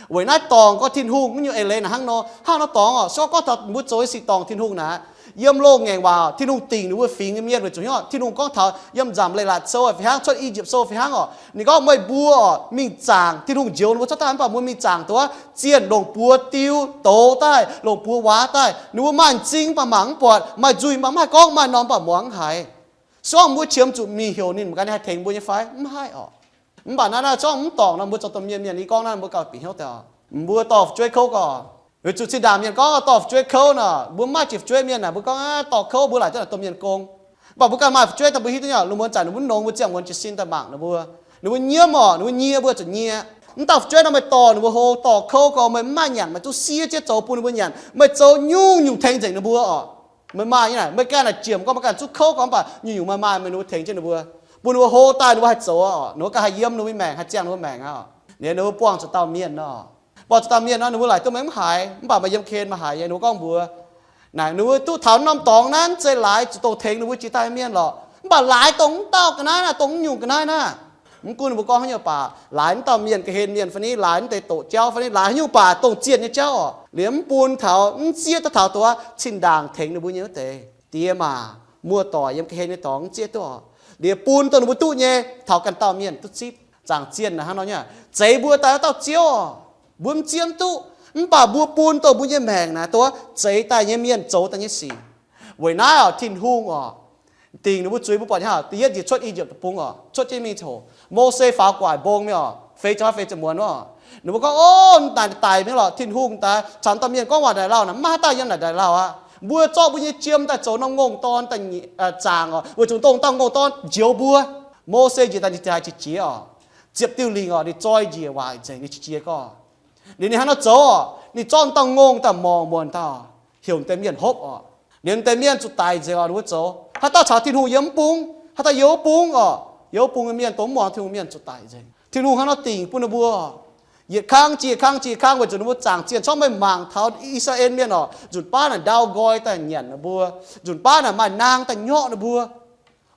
Weic naaiv dorngc gorngv Tin-Hungh nyungc eix leiz naaic hnangv nor, hnangv nor dorngc oc. Se gorngv gorngv taux mbuo zoux nyei sic dorngc Tin-Hungh naaic, yiem loz-ngaengc waac Tin-Hungh dingc ninh mbuo fingx nyei mienh weic zuqc hnyouv Tin-Hungh gorngv taux yiem Nzamc Leiz-Latc Sou fih hnangv, cuotv I^yipv Sou fih hnangv oc. Ninh gorngv meih mbuo oc mingh zaangc, Tin-Hungh njoux ninh mbuo cuotv daaih, mv baac mbuo mingh zaangc duqv zienh longc buoz diu doz daaih, longc buoz waac daaih. Ninh mbuo maaih m'zing mv baac mangc mv buatc, maaih nzuih mv baac mv haih gorngv, maaih norm mv baac muangx mv haiz. Se gorngv mbuo qiemx zuqc mingh heuc ninh, mv baac ninh haih tengx mbuo nyei fai? Mv haih oc. Mv baac naaiv, naaiv se gorngv mv dorngc nor, mbuo zoux domh mienh mienh, yie gorngv naaiv mbuo gauh bieqc hnyouv daaih oc. Mbuo dorh fu'jueiv kouv gorngv, weic zuqc zinh ndaangc mienh gorngv dorh fu'jueiv kouv nor, mbuo mv maaih jiex fu'jueiv mienh naaic, mbuo gorngv dorh kouv mbuo laaic duqv naaic domh mienh gong. Mv baac mbuo ganh maaih fu'jueiv daaih, mbuo hiuv duqv nyei, lungh muonz zanc ninh mbuo nongx mbuo ziangh muonz jiez sin daaih mangc ninh mbuo. Ninh mbuo nyiemv oc, ninh mbuo nyie mbuo zuqc nyie. Mv dauh fu'jueiv nor meih dorh ninh mbuo hlo, dorh kouv gorngv meih mv maaih nyanc, meih duqv siev jienv zoux bun ninh mbuo nyanc, meih zoux nyungc-nyungc tengx nzengc ninh mbuo oc. Meih maaih nyei naaic, meih ganh naaic jiemc gorngv meih ganh zuqv kouv gorngv, mv baac nyungc-nyungc meih maaih, meih ninh mbuo tengx jienv ninh mbuo, bun ninh mbuo hlo daaih ninh mbuo haih zoux oc, ninh mbuo ganh haih yiem ninh mbuo nyei maengc, haih ziangh ninh mbuo maengc aqv. Ninh mbuo buangh zuqc dauh mienh nor, buangh zuqc dauh mienh nor, ninh mbuo laaic duqv meih mv haiz, mv baac meih yiem ken meih haiz nyei, ninh mbuo gorngv mbuox naaic, ninh mbuo duqv taux norm dorngx naaiv, mv zeiz laaix zuqc dongh tengx ninh mbuo jiex daaih mienh lorqc, mv baac laaix dongh mv dauh ga'naaiv naaiv, dongh mv nyungc ga'naaiv naaiv. Mv gunv ninh mbuo gorngv haaix nyungc baac, laaix mv dauh mienh ga'hlen mienh fai ni, laaix mv deix doqc jauv fai ni, laaix haaix nyungc baac dongh zienh nyei jauv oc, liemh mv bun taux, mv zieqv duqv taux dongh wuov zinh ndaangc tengx ninh mbuo nyei wuov deix die maac, muoz-doic yiem ga'hlen nyei dorngx mv zieqv duqv oc. Liemh bun dongh ninh mbuo duqv nyei taux ganh dauh mienh duqv zipv. Zaangc zienh naaic hnangv nor nyei, zeix mbuo daaih wuov dauh Ziouv oc. Mbuo mv zieqv duqv, mv baac mbuo bun dongh mbuo nyei maengc naaic dongh zeix daaih nyei mienh zoux daaih nyei sic. Weic naaiv oc, Tin-Hungh oc, dingc ninh mbuo zuiz. Mbuo buatc nyei, da'yietv njiec Cuotv I^yipv Deic-Bung oc, cuotv jienv mingh ziangh hoc, Mose faaux gu'nguaaic mbong mingh oc, feix ziepc hlaav feix ziepc muonz oc. Ninh mbuo gorngv, Ov, naaic daic mingh lorqc. Tin-Hungh daaih caux dauh mienh gorngv waac-ndaic lauh naaic, mv maaih haaix dauh yiem naaic ndaic lauh aqv. Mbuo zorqv mbuo nyei jiem daaih zoux norm ngongh dorn daaih zaangc oc, weic zuqc dongh dauh ngongh dorn njoux mbuo. Mose njiec daaih njiec haaix, njiec jiex oc, ziepc diuh lingc oc, ninh zoi njiec waaic nzengc, ninh qiex jiez gorngv. Liuz ninh hnangv nor zoux oc, ninh zorqv dauh ngongh daaih morngc muonc dauh, heuc deix mienh hopv oc. Liuz deix mienh zuqc daic nzengc oc, ninh mbuo zoux. Haaix dauh caux Tin-Hungh yiem wuov bung? Haaix dauh yiem wuov bung oc? Yiem wuov bung nyei mienh, dongh mv muangx Tin-Hungh mienh zuqc daic nzengc. Tin-Hungh hnangv nor dingc bun ninh mbuo yietc kangv jiex kangv jiex kangv weic zuqc ninh mbuo zaangc zienh corc maiv mangc taux I^saa^laa^en Mienh oc. Nzunc baav naaic ndau nqoi daaih nyanc ninh mbuo, nzunc baav naaic maaih naang daaih nyorqv ninh mbuo.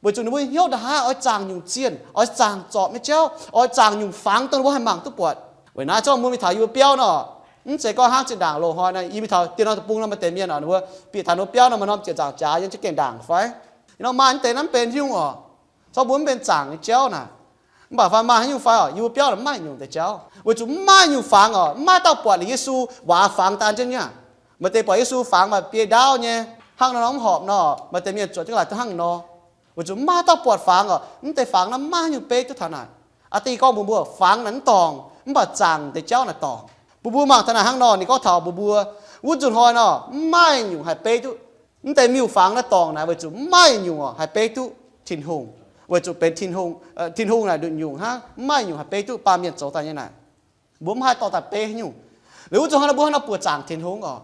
Weic zuqc ninh mbuo hnyouv ndongc haaix oix zaangc nyungc zienh, oix zaangc zorpc nyei jauv, oix zaangc nyungc fangx dongh ninh mbuo haih mangc duqv buatc. Weic naaiv zorqv mbuo mingh taux yie mbuo biauv nor, mv zeiz gorngv hnangv zinh ndaangc loz-hnoi nor, yie mingh taux dien norm deic-bung nor, maaih deix mienh oc, ninh mbuo bieqc taux ninh mbuo biauv nor, maaih norm ziepc nzaangc jaax yiem jienv gaengh ndaangc fai? Nor maaih mv deix naaiv benx nyungc oc. Zorqv mbuo mv benx zaangc nyei jauv naaic. Mv baac fai maaih haaix nyungc fai oc, yie mbuo biauv naaic mv maaih nyungc deix jauv, weic zuqc mv maaih nyungc fangx oc, mv maaih dauh buatc liuz Yesu waac fangx daan jienv nyei. Maaih deix buatc Yesu fangx maaih biei ndaauv nyei, hnangv nor mv horpc nor, maaih deix mienh zuotc jienv laaix duqv hnangv nor. Weic zuqc mv maaih dauh buatc fangx oc, mv deix fangx naaiv mv maaih haaix nyungc beiv duqv taux naaic. Aa dingh gorngv mbuox mbuo, fangx naaic mv dorngc, mv baac zaangc deix jauv naaic dorngc. Mbuo mbuo mangc taux naaic hnangv nor, ninh gorngv taux mbuo mbuo, wuov nzunc hnoi nor mv maaih nyungc haih beiv duqv. Mv deix miuc-fangx naaiv dorngc naaic weic zuqc mv maaih nyungc oc haih beiv duqv Tin-Hungh. Weic zuqc benx Tin-Hungh, Tin-Hungh naaic nduqc nyungc hnangv, mv maaih nyungc haih beiv duqv baamh mienh zoux daaih nyei naaic. Mbuo mv haih dorh daaih beiv haaix nyungc. Liuz wuov nzunc hnoi nor mbuo hnangv nor buoqc zaangc Tin-Hungh oc.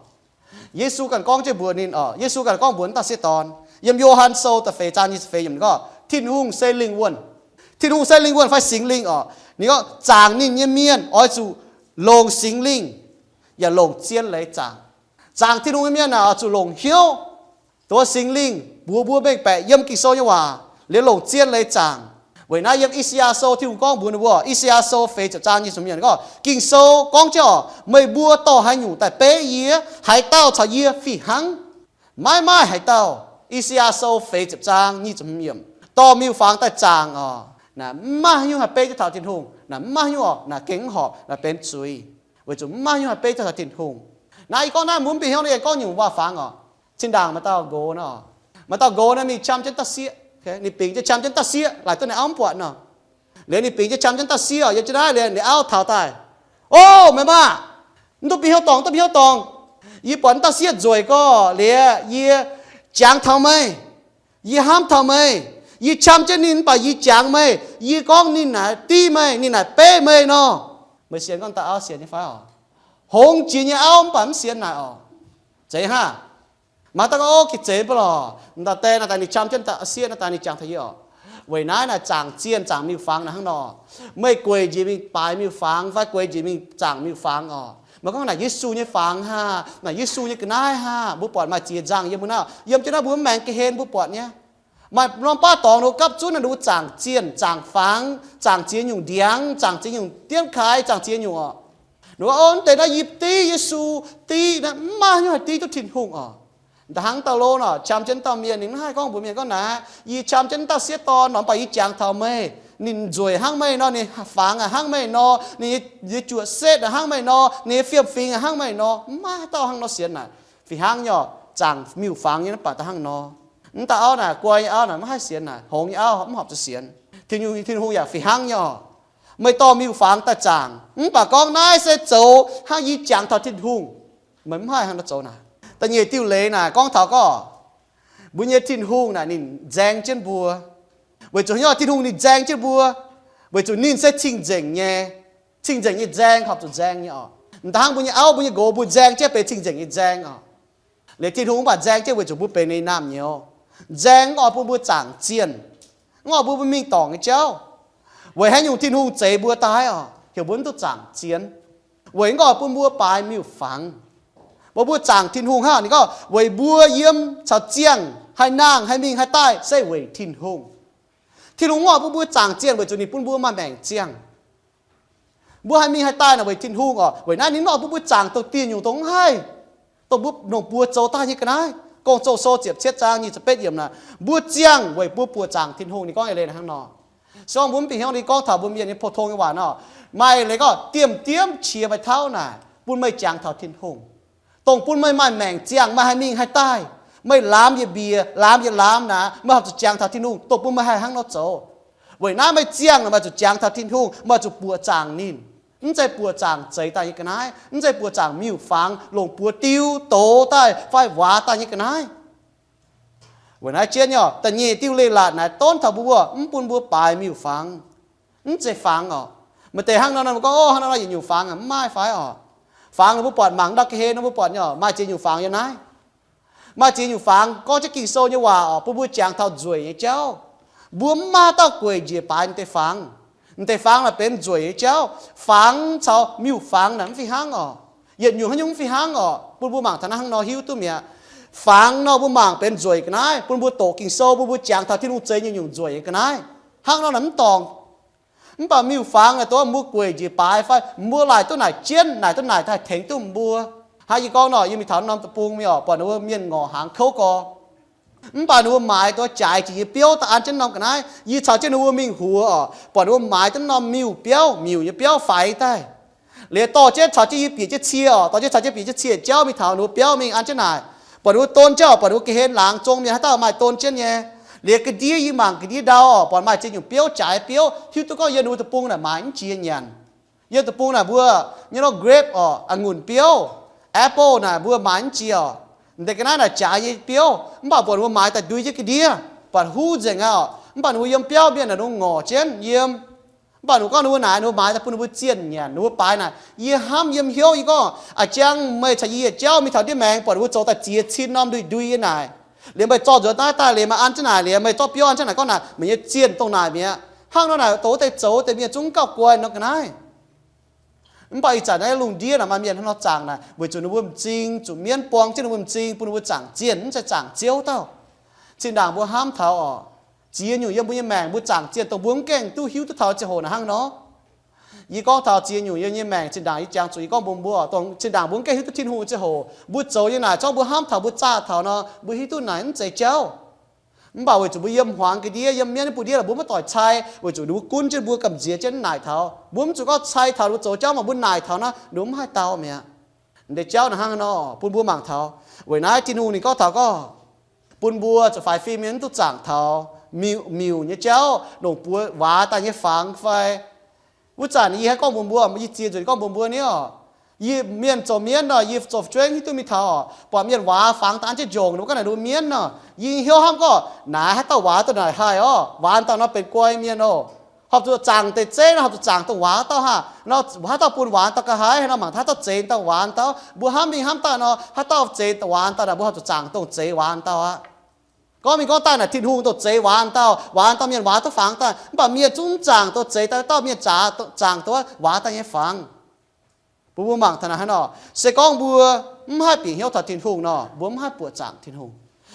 Yesu ganh gorngv jienv mbuox ninh oc, Yesu ganh gorngv mbuox wuov dauh sieqv dorn yiem Yo^han Sou da'feix zaang nyic ziepc feix yiemc, ninh gorngv Tin-Hungh se lingh wuonh. Tin-Hungh se lingh wuonh fai Singx Lingh oc. Ninh gorngv zaangc ninh nyei mienh oix zuqc longc Singx Lingh yaac longc zien leiz zaangc. Zaangc Tin-Hungh nyei mienh naaic oix zuqc longc hnyouv, dongh Singx Lingh mbuox mbuo mengh baeqc yiem Ging-Sou nyei waac, liuz longc zien leiz zaangc. Weic naaiv yiem I^saa^yaa Sou Tin-Hungh gorngv mbuox ninh mbuo, I^saa^yaa Sou feix ziepc zaang nyic ziepc hmz gorngv, Ging-Sou gorngv jienv oc, meih mbuo dorh haaix nyungc daaih beiv yie, haaix dauh caux yie fih hnangv? Maiv maaih haaix dauh. I^saa^yaa Sou feix ziepc zaang nyic ziepc hmz yiemc, dorh miuc-fangx daaih zaangc oc, naaic mv maaih haaix nyungc haih beiv jienv taux Tin-Hungh. Naaic mv maaih haaix nyungc oc, naaic gengh mv horpc, naaic benx zuiz. Weic zuqc mv maaih haaix nyungc haih beiv jienv taux Tin-Hungh. Naaiv yie gorngv naaiv mbuo mv bieqc hnyouv nor, yie gorngv nyungc waac-fangx oc. Zinh ndaangc maaih dauh nqox nor, maaih dauh nqox naaiv mingh qam jienv dauh sieqv. Ninh bingx jienv qam jienv dauh sieqv, laaic duqv ninh auv mv buatc nor. Liuz ninh bingx jienv qam jienv dauh sieqv oc, yiem jienv naaiv liuz ninh auv taux daaih, Ov, meih maah! Mv duqv bieqc hnyouv dorngc, duqv bieqc hnyouv dorngc. Yie buatc wuov dauh sieqv nzueic gorx, liuz yie jangx taux meih. Yie hnamv taux meih. Yie qam jienv ninh mv baac yie jangx meih. Yie gorngv ninh naaic div meih, ninh naaic beiv meih nor. Meih sienx gorngv dauh auv sienx nyei fai oc? Hngongx jiex nyei auv mv baac mv sienx naaic oc. Zeiz haav? Maaih dauh gorngv, Ov, gitv zeiz mv baac lorqc, m'daaih die naaiv daaih ninh qam jienv dauh sieqv naaiv daaih ninh jangx taux yie oc. Weic naaiv naaic zaangc zienh zaangc miuc-fangx naaic hnangv nor. Meih gueic njiec mingh baaix miuc-fangx fai gueic njiec mingh zaangc miuc-fangx oc. Meih gorngv naaic Yesu nyei fangx haah, naaic Yesu nyei ga'naaiv haah, mbuo buatc maaih ziex nzangh yiem mbuo naaiv, yiem jienv naaiv mbuo mv maengx ga'hlen mbuo buatc nyei. Maaih norm baav dorngx ninh mbuo gapv zunv naaic ninh mbuo zaangc zienh, zaangc fangx, zaangc ziex nyungc ndiangx, zaangc ziex nyungc diemv kaaix, zaangc ziex nyungc oc. Ninh mbuo, Ov, mv deix naaiv yie div Yesu, div naaiv mv maaih haaix nyungc haih div duqv Tin-Hungh oc. Da'hnangv dauh lo nor, qam jienv dauh mienh, ninh mv haih gorngv mbuox mienh gorngv naaic, Yie qam jienv dauh sieqv dorn nor, mv baac yie jangx taux meih. Ninh nzueic hnangv meih nor, ninh fangx hnangv meih nor, ninh nyei juoqc setv hnangv meih nor, ninh nyei fiem-fingx hnangv meih nor. Mv maaih haaix dauh hnangv nor sienx naaic. Fih hnangv nyei oc, zaangc miuc-fangx nyei mv baac da'hnangv nor. Mv dauh auv naaic, guai nyei auv naaic, mv haih sienx naaic, hngongx nyei auv mv horpc zuqc sienx. Tin-Hungh, Tin-Hungh yaac fih hnangv nyei oc. Meih dorh miuc-fangx daaih zaangc, mv baac gorngv naaiv se zoux hnangv yie jangx taux Tin-Hungh. Meih mv haih hnangv nor zoux naaic. Da'nyeic diuh leiz naaic gorngv taux gorngv mbuo nyei Tin-Hungh naaic ninh nzaeng jienv mbuo. Weic zuqc haaix nyungc Tin-Hungh ninh nzaeng jienv mbuo? Weic zuqc ninh se cing-nzengc nyei. Cing-nzengc nyei nzaeng horpc zuqc nzaeng nyei oc. M'daaih hnangv mbuo nyei auv, mbuo nyei nqox, mbuo nzaeng jienv benx cing-nzengc nyei nzaeng oc. Liuz Tin-Hungh mv baac nzaeng jienv weic zuqc mbuo benx ninh nyei naamh nyouz. Nzaeng mv oix bun mbuo zaangc zienh, mv oix bun mbuo mingh dorngc nyei jauv. Weic haaix nyungc Tin-Hungh zeix mbuo daaih oc? Heuc mbuo mv duqv zaangc zienh. Weic mv oix bun mbuo baaix miuc-fangx. Mbuo mbuo zaangc Tin-Hungh hnangv, ninh gorngv weic mbuo yiem caux ziangh haih nangh, haih mingh haih daaih se weic Tin-Hungh. Tin-Hungh mv oix bun mbuo zaangc zienh weic zuqc ninh bun mbuo maaih maengc ziangh. Mbuo haih mingh haih daaih naaic weic Tin-Hungh oc. Weic naaiv ninh mv oix bun mbuo zaangc dongh dieh nyungc dongh mv haih, dongh mbuo longc buoz zoux daaih nyei ga'naaiv. Gong-Zoh Sou ziepc cietv zaang nyic ziepc betv yiemc naaic, mbuo ziangh weic mbuo buoqc zaangc Tin-Hungh. Ninh gorngv eix leiz hnangv nor. Se gorngv mbuo mv bieqc hnyouv, yie gorngv taux mbuo mienh nyei pou-tong nyei waac nor, maaih leiz gorngv diemv diemv qiex maaih tauv naaic bun meih jangx taux Tin-Hungh, dongh bun meih maaih maengc ziangh, meih haih mingh haih daaih, meih laamx yietc mbieqc, laamx yietc laamx naaic, meih horpc zuqc jangx taux Tin-Hungh, dongh bun meih haih hnangv nor zoux. Weic naaiv meih ziangh naaic, meih zuqc jangx taux Tin-Hungh, meih zuqc buoqc zaangc ninh. Mv zeiz buoqc zaangc zeix daaih nyei ga'naaiv, mv zeiz buoqc zaangc miuc-fangx longc buoz diu doz daaih fai waax daaih nyei ga'naaiv. Weic naaiv jienv nyei, da'nyeic diuh leiz-latc naaic donv taux mbuo mv bun mbuo baaix miuc-fangx. Mv zeiz fangx orqc. Maaih deix hnangv nor, mbuo gorngv, Ov, hnangv nor yietc nyungc fangx aqv, mv maaih fai orqc. Fangx nor mbuo buatc mangc ndau ga'hlen nor mbuo buatc nyei, maaih ziex nyungc fangx yiem naaiv. Maaih ziex nyungc fangx gorngv jienv Ging-Sou nyei waac orqc, bun mbuo jangx taux nzueic nyei jauv. Mbuo mv maaih dauh gueic njiec baaix naaiv deix fangx. Naaiv deix fangx naaic benx nzueic nyei jauv. Fangx caux miuc-fangx naaic mv fih hnangv orqc. Yietc nyungc haaix nyungc mv fih hnangv orqc, bun mbuo mangc taux naaiv hnangv nor hiuv duqv mi'aqv. Fangx nor mbuo mangc benx nzueic ga'naaiv, bun mbuo doqc Ging-Sou, bun mbuo jangx taux Tin-Hungh zeix nyungc-nyungc nzueic nyei ga'naaiv. Hnangv nor naaic mv dorngc. Mv baac miuc-fangx naaic dongh mbuo gueic njiec baaix fai mbuo laaic duqv naaic jienv, naaic duqv naaic daaih tengx duqv mbuo. Hnangv yie gorngv nor, yie mingh taux norm deic-bung mingh orqc, buatc ninh mbuo mienh ngorc hnaangx kouv gorx. Mv baac ninh mbuo maaiz dongh jaaix jiex nyei biouv daaih an jienv norm ga'naaiv. Yie caux jienv ninh mbuo mingh huox orqc, buatc ninh mbuo maaiz duqv norm miuc biauv, miuc nyei biauv faix daaih. Liuz dorh jienv caux jienv yie bieqc jienv cie orqc, dorh jienv caux jienv bieqc jienv cie jauv mingh taux ninh mbuo biauv mingh an jienv naaic, buatc ninh mbuo don jienv orqc, buatc ninh mbuo ga'hlen laangz zong mienh haaix dauh maaih don jienv nyei. Liuz ga'ndiev yie mangc ga'ndiev ndau orqc, buatc maaih ziex nyungc biouv jaaix biouv, hiuv duqv gorngv yiem ninh mbuo deic-bung naaic maaiz mv jiex nyanc. Yiem deic-bung naaic mbuo nyei nor grape orqc, a'ngunc biouv, apple naaic mbuo maaiz mv jiex orqc. M'deix ga'naaiv naaic jaaix nyei biouv, mv baac buatc ninh mbuo maaiz daaih ndui jienv ga'ndiev, buatc huv nzengc aqv orqc. Mv baac ninh mbuo yiem biauv mienh naaic ninh mbuo ngorc jienv yiem. Mv baac ninh mbuo gorngv ninh mbuo naaic, ninh mbuo maaiz daaih bun ninh mbuo zienh nyanc, ninh mbuo baaix naaic, yie hnamv yiem hnyouv, yie gorngv, A'jang, meih caux yie yietc jauv mingh taux ndiev maengx, buatc ninh mbuo zoux daaih ziex cin norm ndui-ndui nyei naaic. Liuz meih zorqv nzuonx daaih daaih, liuz meih an jienv naaic, liuz meih zorqv biouv an jienv naaic, gorngv naaic meih nyei zienh dongh naaic mi'aqv. Hnangv nor naaic, dongh wuov deix zoux wuov deix mienh zungv gauh guai nor ga'naaiv. Mv baac ih zanc naaiv lungh ndiev naaic maaih mienh hnangv nor zaangc naaic, weic zuqc ninh mbuo m'zing zuqc mienv buang jienv ninh mbuo m'zing, bun ninh mbuo zaangc zienh, mv zeiz zaangc Ziouv dauh. Zinh ndaangc mbuo hnamv taux orqc, ziex nyungc yiem mbuo nyei maengc mbuo zaangc zienh dongh mbuo mv gaengh duqv hiuv duqv taux ziangh hoc naaic hnangv nor. Yie gorngv taux ziex nyungc yiem nyei maengc, zinh ndaangc yie jangx zuqc yie gorngv mbuox mbuo, dongh zinh ndaangc mbuo mv gaengh hiuv duqv Tin-Hungh ziangh hoc, mbuo zoux nyei naaic, zorngv mbuo hnamv taux mbuo zaah taux nor, mbuo hiuv duqv naaic mv zeiz jauv. Mv baac weic zuqc mbuo yiem hmuangx ga'ndiev, yiem mienv nyei buoz-ndiev lorqc, mbuo maiv doic cai, weic zuqc ninh mbuo gunv jienv mbuo, gamh nziex jienv naaic taux. Mbuo mv zuqc gorngv cai taux ninh mbuo zoux jauv, mv baac mbuo naaic taux naaiv, ninh mbuo mv haih dau mi'aqv. M'deix jauv naaic hnangv haaix nor, bun mbuo mangc taux. Weic naaiv Tin-Hungh ninh gorngv taux gorngv, bun mbuo zuqc faix fim nyei, mv duqv zaangc taux miuc, miuc nyei jauv, longc buoz waax daaih nyei fangx fai. Wuov zanc yie haih gorngv mbuox mbuo, yie ziex nzunc gorngv mbuox mbuo ni orqc, yie mienh zoux mienv nor, yie zoux fu'jueiv hiuv duqv mingh taux orqc, buatc mienh waax fangx daaih an jienv njongc, ninh mbuo gorngv naaic ninh mbuo mienv nor. Yie hnyouv hnamv gorngv, naaic haaix dauh waax dongh naaic haih orqc, waax dauh nor benx guai mienh oc. Horpc zuqc zaangc deix zeiv nor, horpc zuqc zaangc dongh waax dauh haah nor, haaix dauh bun waax dauh ga'haaix nor, mangc haaix dauh zeix dauh waax dauh. Mbuo hnamv mingh hnamv daaih nor, haaix dauh zeix waax dauh naaic, mbuo horpc zuqc zaangc dongh zeix waax dauh aqv. Gorngv mingh gorngv daaih naaic Tin-Hungh dongh zeix waax dauh, waax dauh mienh waax duqv fangx daaih, mv baac mienh zungv mv zaangc dongh zeix dauh, dauh mienh zaangc, zaangc dongh waax daaih nyei fangx. Bun mbuo mangc taux naaic hnangv nor, se gorngv mbuo mv haih bieqc hnyouv taux Tin-Hungh nor, mbuo mv haih buoqc zaangc Tin-Hungh.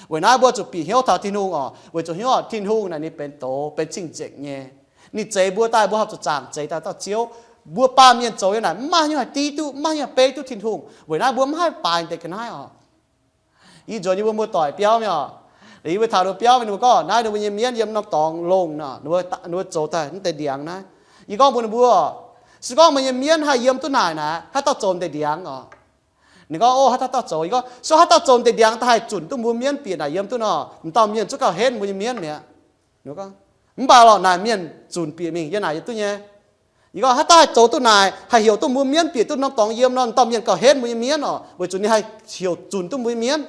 Weic naaiv mbuo zuqc bieqc hnyouv taux Tin-Hungh orqc, weic zuqc hnyouv orqc, Tin-Hungh naaic ninh benx doz, benx cing-nzengc nyei. Ninh zeix mbuo daaih, mbuo horpc zuqc zaangc zeix daaih dauh Ziouv. Mbuo baamh mienh zoux nyei naaic mv maaih haaix nyungc haih div duqv, mv maaih haaix nyungc haih beiv duqv Tin-Hungh. Weic naaiv mbuo mv haih baaix deix ga'naaiv orqc. Yie nzuonx yie mbuo muoz-doic biauv nyei orqc. Yie mbuo taux ninh mbuo biauv, ninh mbuo gorngv naaiv ninh mbuo nyei mienv yiem norm dorngx longh nor, ninh mbuo, ninh mbuo zoux daaih mv deix ndiangx naaiv. Yie gorngv mbuox ninh mbuo, se gorngv meih nyei mienv haih yiem duqv naaic naaic, haaix dauh zoux deix ndiangx orqc? Ninh gorngv, Ov, haaix dauh dauh zoux. Yie gorngv, Se haaix dauh zoux deix ndiangx daaih haih zunc duqv mbuo mienv bieqc naaic yiem duqv nor, m'dauh mienh zungv gauh henv mbuo nyei mienv mi'aqv. Mv baac lorqc naaic mienh zunc bieqc mingh yiem naaic yiem duqv nyei. Yie gorngv, Haaix dauh haih zoux duqv naaic, haih heuc duqv mbuo mienv bieqc duqv norm dorngx yiem nor, m'dauh mienh gauh henv mbuo nyei mienv orqc, weic zuqc ninh haih heuc zunc duqv mbuo nyei mienv.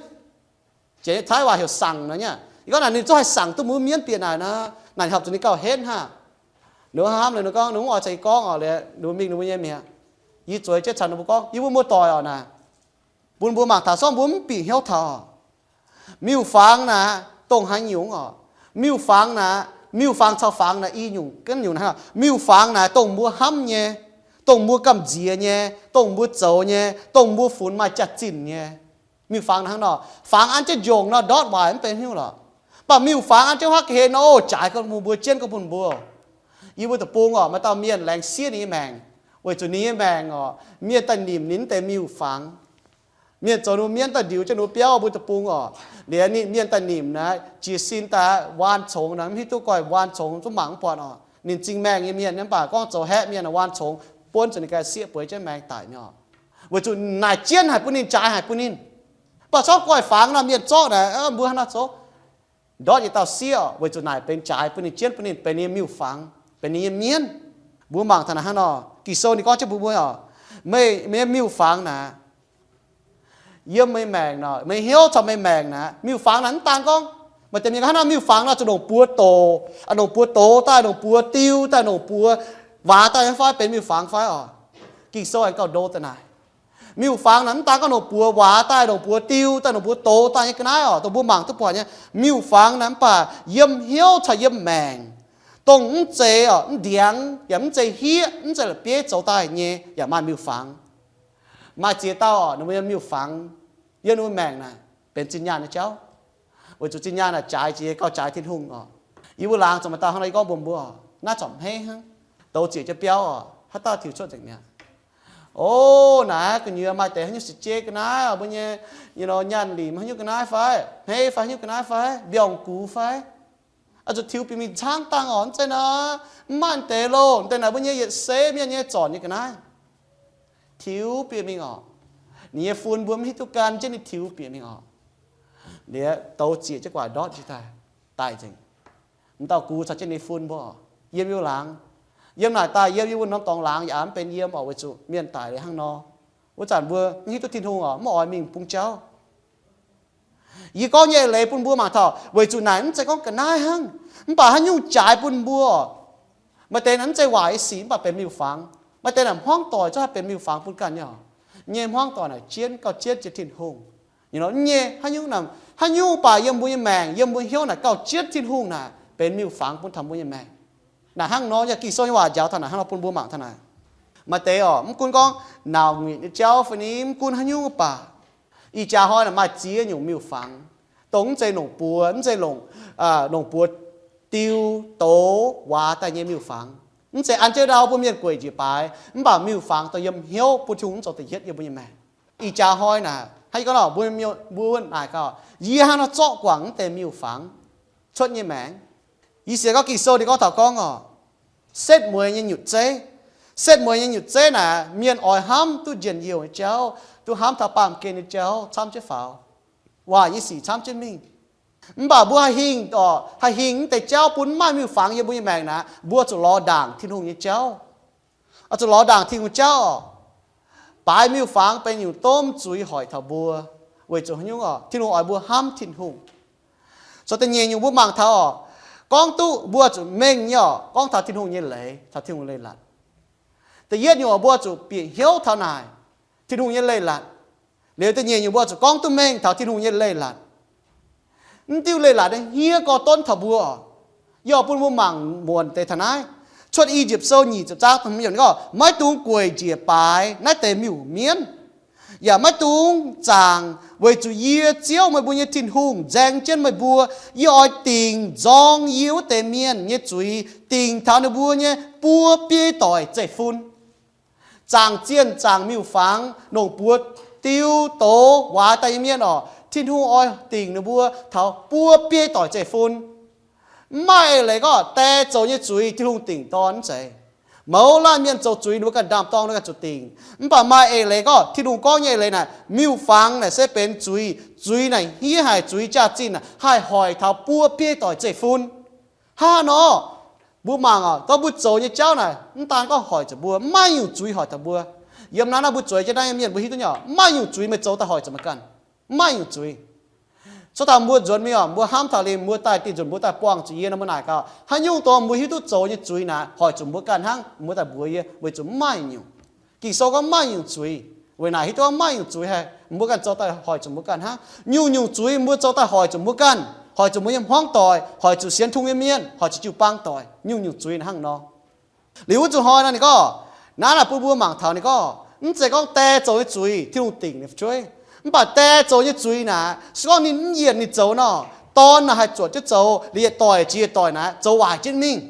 Jiex Taiv waac heuc sangx nor nyei. Yie gorngv naaic ninh zungv haih sangx duqv mbuo mienv bieqc naaic nor, naaic horpc zuqc ninh gauh henv haah. Ninh mbuo hnamv liuz ninh gorngv, ninh mv oix caux yie gorngv orqc, liuz ninh mbuo mingh ninh mbuo nyei mi'aqv. Yie zueiz jienv caux ninh mbuo gorngv, Yie mbuo muoz-doic orqc naaic, bun mbuo mangc taux, se gorngv mbuo mv bieqc hnyouv taux miuc-fangx naaic dongh haaix nyungc orqc? Miuc-fangx naaic, miuc-fangx caux fangx naaic i nyungc, ganh nyungc naaic. Miuc-fangx naaic dongh mbuo hnamv nyei, dongh mbuo gamh nziex nyei, dongh mbuo zoux nyei, dongh mbuo funx maaih jaax-zinh nyei. Miuc-fangx naaic hnangv nor, fangx an jienv njongc nor ndortv waaic mv benx haaix nyungc lorqc. Mv baac miuc-fangx an jienv huaav ga'hlen nor, ov, jaaix gorn bun mbuo. Yie mbuo deic-bung orqc, maaih dauh mienh laengz siev ninh nyei maengc, weic zuqc ninh nyei maengc orqc, mienh daaih nimc ninh mv deix miuc-fangx. Mienh zoux ninh mbuo mienv daaih ndiux jienv ninh mbuo biauv mbuo deic-bung orqc. Liuz ninh mienh daaih nimc naaic, jiez sin daaih waan congx naaic, mv hiuv duqv goiv waan congx zungv mangc mv buatc orqc. Ninh zingh maengh nyei mienh, mv baac gorngv zoux haeqv mienh waanc congx, buonv zuqc ninh ganh sieqv bueix jienv maengx daic mi'aqv. Weic zuqc naaic jienv haic bun ninh, jaaix haic bun ninh. Mv baac corc goiv fangx nor, mienh zorqv naaic, mbuo hnangv nor zoux ndortv yietc dauh sieqv, weic zuqc naaic benx jaaix bun ninh, jienv bun ninh, benx ninh nyei miuc-fangx, benx ninh nyei mienv. Mbuo mangc taux naaic hnangv nor, Ging-Sou ninh gorngv jienv mbuo, mbuo oc, meih, meih nyei miuc-fangx naaic, yiem meih maengc nor, meih hnyouv caux meih maengc naaic, miuc-fangx naaic mv daan gorngv, maaih deix mienh hnangv nor, miuc-fangx nor zuqc longc buoz doz, longc buoz doz daaih, longc buoz diu daaih, longc buoz waax daaih nyei fai benx miuc-fangx fai oc. Ging-Sou aengx gauh ndo daaih naaic, miuc-fangx naaic mv daan gorngv longc buoz waax daaih, longc buoz diu daaih, longc buoz doz daaih nyei ga'naaiv oc, dongh mbuo mangc duqv buatc nyei. Miuc-fangx naaic mv baac yiem hnyouv caux yiem maengc, dongh mv zeiz oc, mv ndiangx yaac mv zeiz hieqv, mv zeiz la'bieiv zoux daaih nyei yaac maaih miuc-fangx. Maaih ziex dauh oc, ninh mbuo nyei miuc-fangx yiem ninh mbuo maengc naaic benx zinh nyaanh nyei jauv, weic zuqc zinh nyaanh naaic jaaix jiex gauh jaaix Tin-Hungh oc. Yie mbuo laangz zuqc maaih dauh hnangv nor, yie gorngv mbuox mbuo oc, naaiv corc hmeiv hnangv. Douz ziec jienv biauv oc, haaix dauh tiux cuotv nzengc mi'aqv. O, naaiv gu'nyuoz maaih deix haaix nyungc se jeiv ga'naaiv oc, mbuo nyei, you know, nyaanh lingc haaix nyungc ga'naaiv fai, hmeiv fai haaix nyungc ga'naaiv fai, mbiauz gux fai, oix zuqc tiux bieqc mingh caangv dangh oc. Mv zeiz naaic, mv maaih deix loh, deix naaic mbuo nyei yietc seix mienh nyei zornc nyei ga'naaiv. Tiux bieqc mingh oc. Ninh nyei fun mbuo mv hiuv duqv gan jienv ninh tiux bieqc mingh oc. Liuz douz ziec jienv guaax ndortv jienv daaih, daaih nzengc. M'dauh gux caux jienv ninh fun mbuo oc, yiem yie mbuo laangz. Yiem naaic daaih yiem yie mbuo norm dorngx laangz yaac mv benx yiem oc, weic zuqc mienh daic liuz hnangv nor. Wuov zanc mbuo mv hiuv duqv Tin-Hungh oc, mv oix mingh bung jauv. Yie gorngv nyei eix leiz bun mbuo mangc taux, weic zuqc naaic mv zeiz gorngv ga'naaiv hnangv, mv baac haaix nyungc jaaix bun mbuo. Maaih deix naaic mv zeiz waaic nyei sic mv baac benx miuc-fangx. Maaih deix naaic hmuangv doic zungv haih benx miuc-fangx bun ganh nyei oc. Nyei hmuangv doic naaic jienv gauh jienv jienv Tin-Hungh. Nyei haaix nyungc, haaix nyungc baac yiem mbuo nyei maengc, yiem mbuo hnyouv naaic gauh jienv Tin-Hungh naaic benx miuc-fangx bun taux mbuo nyei maengc. Naaic hnangv nor, yaac Ging-Sou nyei waac njaaux taux naaic hnangv nor bun mbuo mangc taux naaic. Maaih deix oc, mv gunv gorngv nauc nyitc nyei jauv fai ni, mv gunv haaix nyungc baac, ih jaax hnoi naaic maaih ziex nyungc miuc-fangx, dongh mv zeiz longc buoz, mv zeiz longc, longc buoz diu, douz, waax daaih nyei miuc-fangx. Mv zeiz an jienv ndau bun mienh gueic njiec baaix, mv baac miuc-fangx dongh yiem hnyouv bun Tin-Hungh mv zoux da'yietv yiem mbuo nyei maengc. Ih jaax hnoi naaic, hnangv yie gorngv nor, mbuo, mbuo naaic gaax, yie hnangv nor zorqv guangc mv deix miuc-fangx cuotv nyei maengc. Yie sienx gorngv Ging-Sou ninh gorngv taux gorngv oc, setv mueiz nyei nyutc zeiv. Setv mueiz nyei nyutc zeiv naaic, mienh oix hnamv duqv njien-youh nyei jauv, duqv hnamv taux baamh gen nyei jauv camv jienv faaux, waaic nyei sic camv jienv mingh. Mv baac mbuo haih hingh oc, haih hingh mv deix jauv bun mv maaih miuc-fangx yiem mbuo nyei maengc naaic, mbuo zuqc lorz ndaangc Tin-Hungh nyei jauv. Oix zuqc lorz ndaangc Tin-Hungh jauv oc. Baaix miuc-fangx benx nyungc domh zuiz hoic taux mbuo, weic zuqc haaix nyungc oc? Tin-Hungh oix mbuo hnamv Tin-Hungh. Caux da'nyeic nyungc mbuo mangc taux oc, gorngv duqv mbuo zuqc mengh nyei oc, gorngv taux Tin-Hungh nyei leiz, taux Tin-Hungh leiz-latc. Da'yietv nyungc oc, mbuo zuqc bieqc hnyouv taux naaic, Tin-Hungh nyei leiz-latc. Liuz da'nyeic nyungc mbuo zuqc gorngv duqv mengh taux Tin-Hungh nyei leiz-latc. Mv diuh leiz-latc naaiv hniev gorx-donv taux mbuo oc. Yie oix bun mbuo mangc muonc deix taux naaiv. Cuotv I^yipv Sou nyic ziepc zaang, gorngv, maiv dungx gueic njiec baaix naaiv deix miuc-mienv, yaac maiv dungx zaangc, weic zuqc yie, Ziouv, meih mbuo nyei Tin-Hungh, nzaeng jienv meih mbuo. Yie oix dingc nzorng yie wuov deix mienh nyei zuiz, dingc taux ninh mbuo nyei buo biei doic zeiv-fun. Zaangc zienh zaangc miuc-fangx, longc buoz diu, douz, waaix daaih nyei mienh oc, Tin-Hungh oix dingc ninh mbuo taux buo biei doic zeiv-fun. Mv maaih eix leiz gorngv die zoux nyei zuiz Tin-Hungh dingc dorn, mv zeiz. Mouz laanh mienh zoux zuiz ninh mbuo ganh ndaam-dorng ninh ganh zuqc dingc. Mv baac maaih eix leiz gorngv Tin-Hungh gorngv nyei eix leiz naaic, miuc-fangx naaic se benx zuiz. Zuiz naaic hniev haic, zuiz jaax-zinh naaic haih hoic taux buo biei doic zeiv-fun. Hnangv nor, mbuo mangc oc, gorngv mbuo zoux nyei jauv naaic, mv daan gorngv hoic zuqc mbuo, mv maaih nyungc zuiz hoic taux mbuo. Yiem naaiv, naaiv mbuo zueiz jienv naaiv nyei mienh, mbuo hiuv duqv nyei oc, mv maaih nyungc zuiz meih zoux daaih hoic zuqc meih ganh. Mv maaih nyungc zuiz. Cuotv taux mbuo nzuonx mingh oc, mbuo hnamv taux liuz mbuo daaih, dinh nzunc mbuo daaih buangh zuqc yie nor, mbuo naaic gaax, haaix nyungc dongh mbuo hiuv duqv zoux nyei zuiz naaic hoic zuqc mbuo ganh hnangv, mbuo daaih mbuox yie, weic zuqc mv maaih nyungc. Ging-Sou gorngv mv maaih nyungc zuiz. Weic naaic hiuv duqv mv maaih nyungc zuiz haih mbuo ganh zoux daaih hoic zuqc mbuo ganh hnangv. Nyungc-nyungc zuiz mbuo zoux daaih hoic zuqc mbuo ganh, hoic zuqc mbuo nyei hmuangv doic, hoic zuqc sienx Tin-Hungh nyei mienh, hoic zuqc jiu-baang doic. Nyungc-nyungc zuiz hnangv nor. Liuz wuov zuqc hnoi nor ninh gorngv, naaiv naaic bun mbuo mangc taux ninh gorngv, mv zeiz gorngv die zoux nyei zuiz Tin-Hungh dingc ninh fu'jueiv. Mv baac die zoux nyei zuiz naaic, se gorngv ninh mv yienc ninh zoux nor, dorn naaic haih zuotc jienv zoux, liuz yietc doic jiex yietc doic naaic zoux waaic jienv mingh.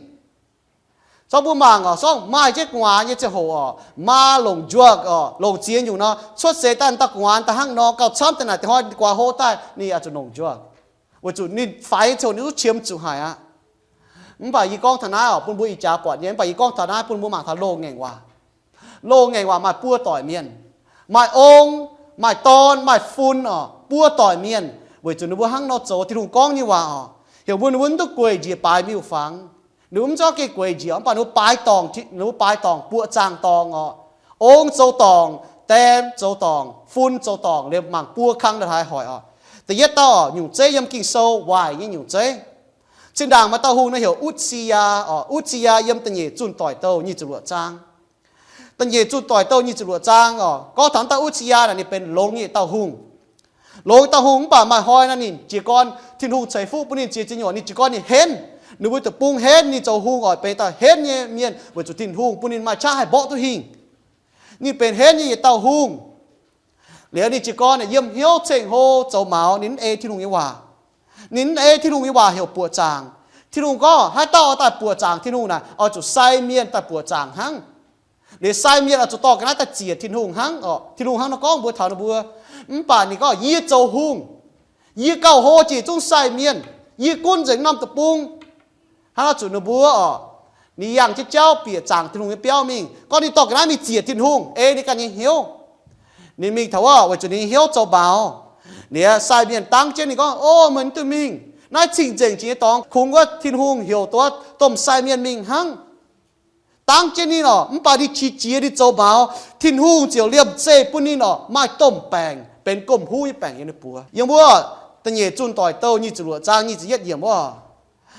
Zorqv mbuo mangc oc, zorqv maaih jienv gu'nguaaz nyei ziangh hoc oc, maa longc njuov oc, longc ziex nyungc nor, cuotv seix daaih dauh gu'nguaaz daaih hnangv nor, gauh camv deix naaic deix hnoi guaax hlo daaih ninh oix zuqc longc njuov, weic zuqc ninh faix nyei ziangh hoc ninh duqv qiemx zuqc haic aqv. Mv baac yie gorngv taux naaiv oc, bun mbuo ih jaax buatc nyei. Mv baac yie gorngv taux naaiv bun mbuo mangc taux loz-ngaengc waac. Loz-ngaengc waac maaih buo doic mienh, maaih ong, maaih dorn, maaih fun oc, buo doic mienh. Weic zuqc ninh mbuo hnangv nor zoux Tin-Hungh gorngv nyei waac oc, heuc mbuo ninh mbuo mv duqv gueic njiec baaix miuc-fangx. Ninh mbuo mv zeiz gorngv gengh gueic njiec, mv baac ninh mbuo baaix dorngc, ninh mbuo baaix dorngc buoqc zaangc dorngc oc. Ong zoux dorngc, daem zoux dorngc, fun zoux dorngc, liemh mangc buo kang ndongc haaix hoic oc. Da'yietv dauh oc, nyungc zeiv yiem Ging-Sou waaic nyei nyungc zeiv. Zinh ndaangc maaih dauh hungh nor heuc Utv^si^yaa oc. Utv^si^yaa yiem da'nyeic Zunh Doic Douh nyic ziepc luoqc zaang. Da'nyeic Zunh Doic Douh nyic ziepc luoqc zaang oc, gorngv taux dauh Utv^si^yaa naaic ninh benx longx nyei dauh hungh. Longx dauh hungh mv baac maaih hnoi nor ninh jiez gorn Tin-Hungh ceix fuqv bun ninh ziex ziex nyuoqc, ninh jiez gorn ninh henv. Ninh mbuo deic-bung henv ninh zoux hungh oc, benx dauh henv nyei mienh weic zuqc Tin-Hungh bun ninh maaih qaqv haih mborqv duqv hingh. Ninh benx henv nyei yietc dauh hungh. Liuz ninh jiez gorn yiem hnyouv ceng-hlo zoux maux, ninh mv ei Tin-Hungh nyei waac. Ninh mv ei Tin-Hungh nyei waac heuc buoqc zaangc. Tin-Hungh gorngv haaix dauh oix daaih buoqc zaangc Tin-Hungh naaic, oix zuqc sai mienh daaih buoqc zaangc hnangv. Liuz sai mienh oix zuqc dorh ga'naaiv daaih ziec Tin-Hungh hnangv oc. Tin-Hungh hnangv nor gorngv mbuox taux ninh mbuo. Mv baac ninh gorngv, yie zoux hungh, yie gauh hlo jiex zungv sai mienh, yie gunv nzengc norm deic-bung. Hnangv naaiv zuqc ninh mbuo oc, ninh yangh jienv jauv bieqc zaangc Tin-Hungh nyei biauv mingh, gorngv ninh dorh ga'naaiv mingh ziec Tin-Hungh, ei ninh ganh nyei hnyouv. Ninh mingh taux wuov weic zuqc ninh nyei hnyouv zoux maux. Liuz sai mienh dangv jienv ninh gorngv, o, meih mv duqv mingh. Naaiv cing-nzengc jiex nyei dorngx, kungx wuov Tin-Hungh heuc duqv domh sai mienh mingh hnangv. Dangv jienv ninh oc, mv baac ninh qiex jiez ninh zoux maux, Tin-Hungh ziouc liemh zeih bun ninh oc maaih domh baengc, benx gomh huv nyei baengc yiem ninh buoz. Yiem wuov da'nyeic Zunh Doic Douh nyic ziepc luoqc zaang nyic ziepc yietv yiemc wuov,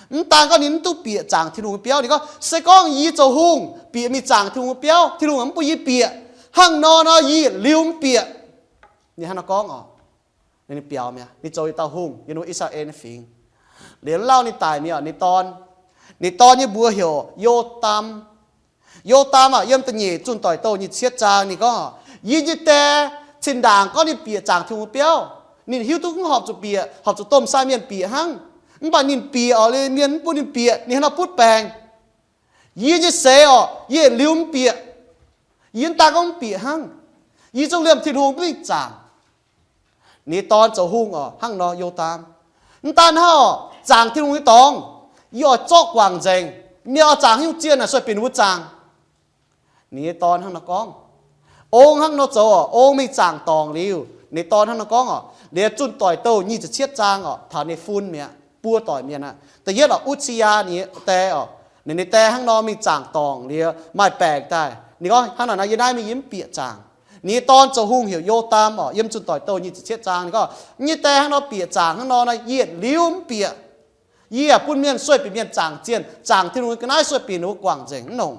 mv daan gorngv ninh mv duqv bieqc zaangc Tin-Hungh nyei biauv, ninh gorngv, se gorngv yie zoux hungh bieqc mingh zaangc Tin-Hungh nyei biauv, Tin-Hungh mv bun yie bieqc. Hnangv nor nor yie yietc liuz mv bieqc. Ninh hnangv nor gorngv oc. Ninh biaux mi'aqv, ninh zoux yietc dauh hungh yiem wuov I^saa^laa^en nyei fingx. Liuz lauh ninh daic mi'aqv, ninh dorn, ninh dorn nyei mbuox heuc Yo^daam. Yo^daam aah, yiem da'nyeic Zunh Doic Douh nyic ziepc cietv zaang ninh gorngv, yie nyei die, zinh ndaangc gorngv ninh bieqc zaangc Tin-Hungh biauv, ninh hiuv duqv mv horpc zuqc bieqc, horpc zuqc domh sai mienh bieqc hnangv. Mv baac ninh bieqc oc, liuz mienh mv bun ninh bieqc, ninh hnangv nor butv baengc. Yie nyei seix oc, yie liuz mv bieqc. Yie mv daan gorngv mv bieqc hnangv, yie zungv liemh Tin-Hungh mv mingh zaangc. Ninh nyei dorn zoux hungh oc, hnangv nor Yo^daam. Mv daan hnangv oc, zaangc Tin-Hungh nyei dorngx, yie oix zorqv guangc nzengc. Mienh oix zaangc haaix nyungc zienh naaic sueih binc ninh mbuo zaangc. Ninh nyei dorn hnangv nor gorngv. Ong hnangv nor zoux oc, ong mingh zaangc dorngc liuz, ninh nyei dorn hnangv nor gorngv oc. Liuz Zunh Doic Douh nyic ziepc cietv zaang oc, taux ninh nyei fun mi'aqv, buo doic mienh aqv. Da'yietv oc, Utv^si^yaa ninh nyei die oc, ninh nyei die hnangv nor mingh zaangc dorngc liuz maaih baengc daaih. Ninh gorngv, hnangv naaic nor yie naaiv mingh yie mv bieqc zaangc. Ninh nyei dorn zoux hungh heuc Yo^daam oc, yiem Zunh Doic Douh nyic ziepc cietv zaang ninh gorngv, yie nyei die hnangv nor bieqc zaangc hnangv nor, yie yietc liuz mv bieqc. Yie yaac bun mienh sueih binc mienh zaangc zienh, zaangc Tin-Hungh nyei ga'naaiv sueih binc ninh mbuo guangc nzengc mv longc.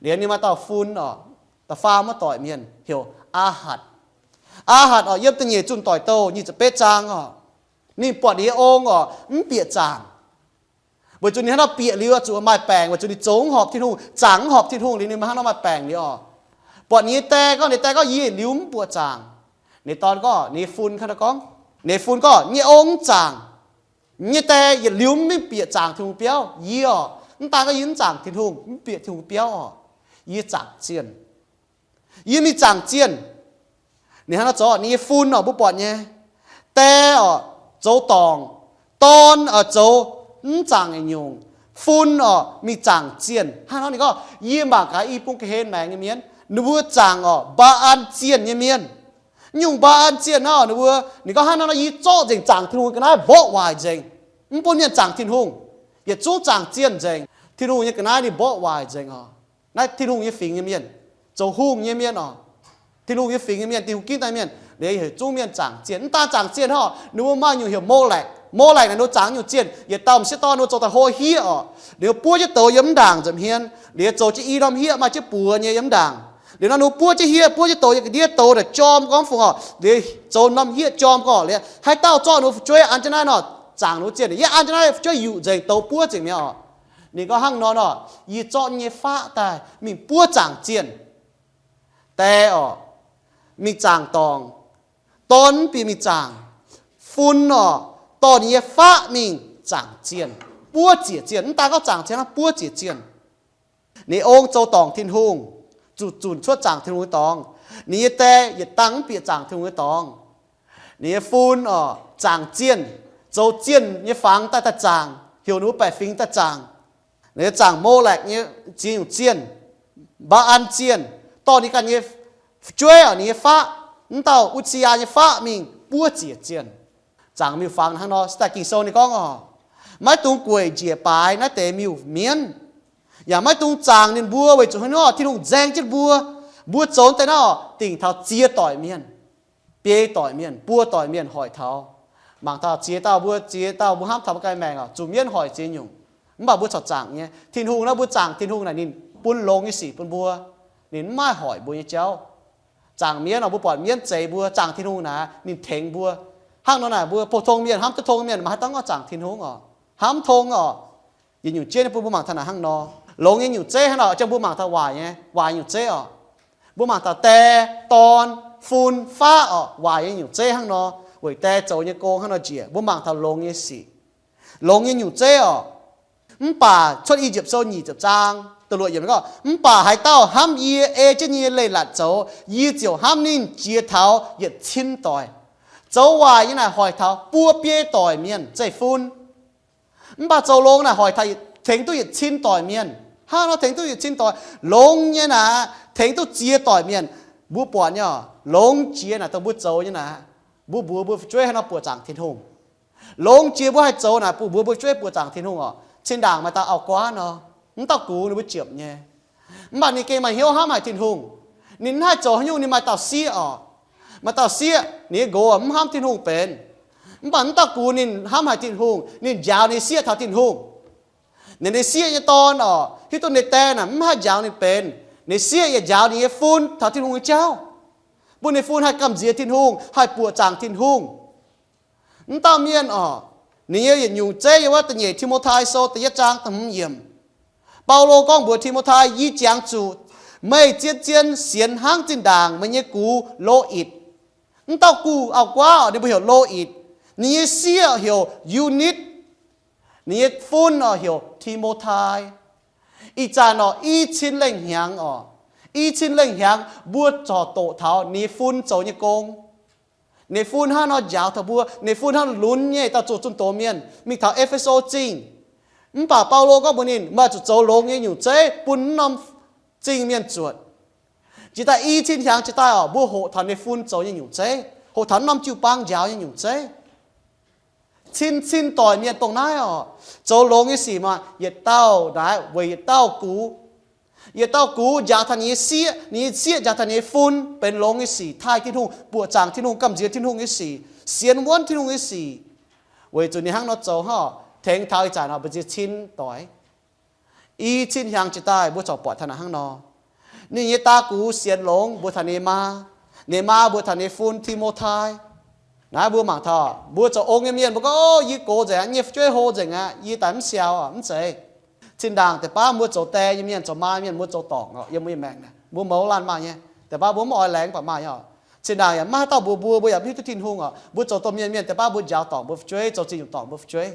Liuz ninh maaih dauh fun oc, da'faam wuov doic mienh heuc Aahatc. Aahatc oc, yiem da'nyeic Zunh Doic Douh nyic ziepc betv zaang oc. Ninh buatc ninh nyei ong oc mv bieqc zaangc, weic zuqc ninh hnangv nor bieqc liuz zuqc maaih baengc, weic zuqc ninh zoux mv horpc Tin-Hungh, zaangc mv horpc Tin-Hungh liuz ninh hnangv nor maaih baengc liuz oc. Buatc ninh nyei die gorngv, ninh die gorngv, yie liuz mv buoqc zaangc. Ninh dorn gorngv, ninh nyei fun hnangv nor gorngv, ninh nyei fun gorngv, nyei ong mv zaangc. Nyei die yietc liuz mv bieqc zaangc Tin-Hungh biauv. Yie oc, mv daan gorngv yie mv zaangc Tin-Hungh, mv bieqc Tin-Hungh biauv oc, yie zaangc zienh. Yie mingh zaangc zienh. Ninh hnangv nor zoux, ninh nyei fun oc, mbuo buatc nyei. Die oc, zoux dorngc. Dorn oc, zoux mv zaangc nyungc. Fun oc, mingh zaangc zienh. Hnangv nor ninh gorngv, yie mangc gaax i bung ga'hlen maengx nyei mienh, ninh mbuo zaangc oc Mbaa^an zienh nyei mienh. Nyungc Mbaa^an zienh nor ninh mbuo, ninh gorngv hnangv nor, yie zorqv nzengc zaangc Tin-Hungh ga'naaiv mborqv waaic nzengc, mv bun mienh zaangc Tin-Hungh, yietc zungv zaangc zienh nzengc. Tin-Hungh nyei ga'naaiv ninh mborqv waaic nzengc oc. Naaiv Tin-Hungh nyei fingx nyei mienh, zoux hungh nyei mienh oc. Tin-Hungh nyei fingx nyei mienh, Tin-Hungh ginv daaih mienh, liuz heuc zungv mienh zaangc zienh. Mv daan zaangc zienh hnangv, ninh mbuo maaih nyungc heuc Molekh. Molekh naaic ninh mbuo zaangc nyungc zienh, yietc dauh m'sieqv dorn ninh mbuo zoux daaih hlo hieqv oc. Ninh mbuo buov jienv douz yiem mv ndaangc nza'hmien, liuz zoux jienv i norm hieqv maaih jienv buoz nyei yiem mv ndaangc. Liuz nor ninh mbuo buov jienv hieqv, buov jienv douz yiem ga'ndiev, douz daaih jorm gorngv fungc oc. Liuz zoux norm hieqv jorm gorngv liuz, haaix dauh zorqv ninh mbuo fu'jueiv an jienv naaiv nor, zaangc ninh mbuo zienh. Yie an jienv naaiv fu'jueiv yuqc nzengc, douz buov nzengc mi'aqv oc. Ninh gorngv hnangv nor nor, yie zorqv nyei faqv daaih mingh buov zaangc zienh. Die oc, mingh zaangc dorngc. Dorn mv bieqc mingh zaangc. Fun oc, dorh ninh nyei faqv mingh zaangc zienh, buov ziec zienh. Mv daan gorngv zaangc zienh hnangv, buov ziec zienh. Ninh ong zoux dorngc Tin-Hungh, zuqc zunc cuotv zaangc Tin-Hungh nyei dorngx. Ninh nyei die yietc dangh mv bieqc zaangc Tin-Hungh nyei dorngx. Ninh nyei fun oc, zaangc zienh, zoux zienh nyei fangx daaih daaih zaangc. heuc ninh mbuo baeqc fingx daaih zaangc. Ninh zaangc Molekc nyei ziex nyungc zienh, Mbaa^an zienh, dorh ninh ganh nyei fu'jueiv, ninh nyei faqv, mv dauh Uzi^yaa nyei faqv mingh buov ziec zienh. Zaangc miuc-fangx hnangv nor, se daaih Ging-Sou ninh gorngv oc, maiv dungx gueic njiec baaix naaiv deix miuc-mienv, yaac maiv dungx zaangc ninh mbuo weic zuqc hnangv nor Tin-Hungh nzaeng jienv mbuo. Mbuo zoux deix naaiv oc, dingc taux ziex doic mienh, biei doic mienh, buo doic mienh hoic taux. Mangc taux ziex dauh mbuo, ziex dauh mbuo hnamv taux mbuo ganh maengc oc, zuqc mienv hoic ziex nyungc. Mv baac mbuo corc zaangc nyei. Tin-Hungh naaiv, mbuo zaangc Tin-Hungh naaic ninh bun longx nyei sic bun mbuo. Ninh mv maaih hoic mbuo nyei jauv. Zaangc mienv oc, mbuo buatc mienv zeix mbuo, zaangc Tin-Hungh naaic ninh tengx mbuo. Hnangv nor naaic mbuo pou-tong mienh, hnamv duqv tong mienh maaih haaix dauh gorngv zaangc Tin-Hungh oc? Hnamv tong oc. Yietc nyungc jeiv nyei bun mbuo mangc taux naaic hnangv nor. Longx nyei nyungc zeiv hnangv nor, jang mbuo mangc taux waaic nyei, waaic nyungc zeiv oc. Mbuo mangc taux Die, Dorn, Fun, Faqv oc, waaic nyei nyungc zeiv hnangv nor, weic Die zoux nyei gong hnangv nor njiec. Mbuo mangc taux longx nyei sic, longx nyei nyungc zeiv oc. Mv baac Cuotv I^yipv Sou nyic ziepc zaang da'luoqc yiemc gorngv, mv baac haaix dauh hnamv yie ei jienv nyei leiz-latc zoux, yie ziouc hnamv ninh jiex taux yietc cin doic. Zoux waaic nyei naaic hoic taux buo biei doic mienh zeiv-fun. Mv baac zoux longx naaic hoic taux tengx duqv yietc cin doic mienh. Hnangv nor tengx duqv yietc cin doic. Longx nyei naaic tengx duqv ziex doic mienh. Mbuo buatc nyei oc, longx jiex naaic dongh mbuo zoux nyei naaic, mbuo mbuox mbuo fu'jueiv hnangv nor buoqc zaangc Tin-Hungh. Longx jiex mbuo haih zoux naaic, mbuox mbuo fu'jueiv buoqc zaangc Tin-Hungh oc. Cin-ndaangc maaih dauh auv-guaav nor, mv dauh gux ninh mbuo ziepc nyei. Mv baac ninh gengh maaih hnyouv hnamv haic Tin-Hungh. Ninh mv haih zoux haaix nyungc, ninh maaih dauh sieqv oc. Maaih dauh sieqv, ninh nyei nqox mv hnamv Tin-Hungh benx. Mv baac mv dauh gux ninh hnamv haic Tin-Hungh, ninh njaaux ninh sieqv taux Tin-Hungh. Ninh, ninh sieqv nyei dorn oc, hiuv duqv ninh die naaic mv haih njaaux ninh benx, ninh sieqv yaac njaaux ninh nyei fun taux Tin-Hungh nyei jauv, bun ninh fun haih gamh nziex Tin-Hungh, haih buoqc zaangc Tin-Hungh. Mv dauh mienh oc, ninh nyei yietc nyungc zeiv yiem wuov da'nyeic Ti^mo^tai Sou da'yietv zaang da'hmz yiemc. Baulo gorngv mbuox Ti^mo^tai, yie jangx zuqc meih zien-zien sienx hnangv zinh ndaangc meih nyei gux Lo^itc. Mv dauh gux auv-guaav oc, ninh mbuo heuc Lo^itc. Ninh nyei sieqv heuc Yu^nitv. Ninh nyei fun oc heuc Ti^mo^tai. Ih zanc oc, i cin lengh hnyangx oc, i cin lengh hnyangx mbuo corc doqc taux ninh nyei fun zoux nyei gong. Ninh fun hnangv nor njaaux taux mbuo, ninh fun hnangv lunx nyei dauh zuqc zunh doz mienh mingh taux E^fe^so Zingh. Mv baac Baulo gorngv mbuox ninh, meih zuqc zoux longx nyei nyungc zeiv bun wuov norm zingh mienh zuotc. Jiex daaih i cin hnyangx jiex daaih oc, mbuo hoqc taux ninh fun zoux nyei nyungc zeiv, hoqc taux wuov norm jiu-baang njaaux nyei nyungc zeiv. Cin-cin doic mienh dongh naaiv oc, zoux longx nyei sic maah, yietc dauh naaiv weic yietc dauh gux. Yietc dauh gux njaaux taux ninh nyei sieqv, ninh nyei sieqv njaaux taux ninh nyei fun benx longx nyei sic, taaih Tin-Hungh, buoqc zaangc Tin-Hungh, gamh nziex Tin-Hungh nyei sic, sienx wuonv Tin-Hungh nyei sic. Weic zuqc ninh hnangv nor zoux hnangv oc, tengx taux ih zanc oc, mbuo nziex cin doic. I cin hnyangx jiex daaih mbuo corc buatc taux naaic hnangv nor. Ninh nyei daa gux sienx longx mbuox taux ninh nyei maa, ninh nyei maa mbuox taux ninh nyei fun Ti^mo^tai. Naaiv mbuo mangc taux mbuo zoux ong nyei mienh mbuo gorngv, o, yie gox nzengc aqv, yie nyei fu'jueiv hlo nzengc aqv, yie daaih mv siaaux oc, mv zeiz. Cin-ndaangc deix baav mbuo zoux die nyei mienh, zoux maa mienh, mbuo zoux dorngc oc, yiem mbuo nyei maengc naaic mbuo mouz laanh maaih nyei. Deix baav mbuo mv oix laengz mv baac maaih nyei oc. Cin-ndaangc yaac maiv haaix dauh mbuox mbuo, mbuo yaac mv hiuv duqv Tin-Hungh oc. Mbuo zoux domh mienh mienh deix baav mbuo njaaux dorngc mbuo fu'jueiv, zoux zingh nyungc dorngc mbuo fu'jueiv.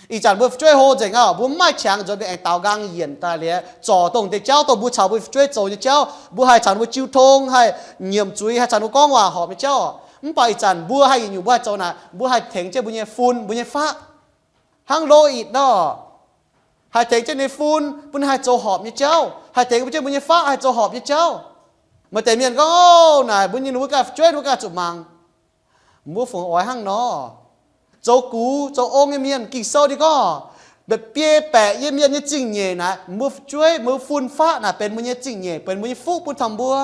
Ih zanc mbuo fu'jueiv hlo nzengc aqv, mbuo mv maaih qangx nzuonx mingh aengx daaux nqaang yienc daaih liuz zorc dongh deix jauv dongh mbuo caux mbuo fu'jueiv zoux nyei jauv. Mbuo haih caux ninh mbuo jiu tong, haih nyiemc zuiz, haih caux ninh mbuo gorngv waac horpc nyei jauv oc. Mv baac ih zanc mbuo haih yietc nyungc mbuo haih zoux naaic, mbuo haih tengx jienv mbuo nyei fun, mbuo nyei faqv. Hnangv Lo^itc nor, haih tengx jienv ninh fun bun ninh haih zoux horpc nyei jauv, haih tengx jienv mbuo nyei faqv haih zoux horpc nyei jauv. Maaih deix mienh gorngv, o, naaic mbuo nyei, ninh mbuo ganh fu'jueiv ninh mbuo ganh zuqc mangc. Mbuo fungc oix hnangv nor. Zoux gux zoux ong nyei mienh, Ging-Sou ninh gorngv, mba'biei baeqc yiem mienh nyei zingh nyeic naaic, mbuo fu'jueiv, mbuo fun faqv naaic benx mbuo nyei zingh nyeic, benx mbuo nyei fuqv bun taux mbuo.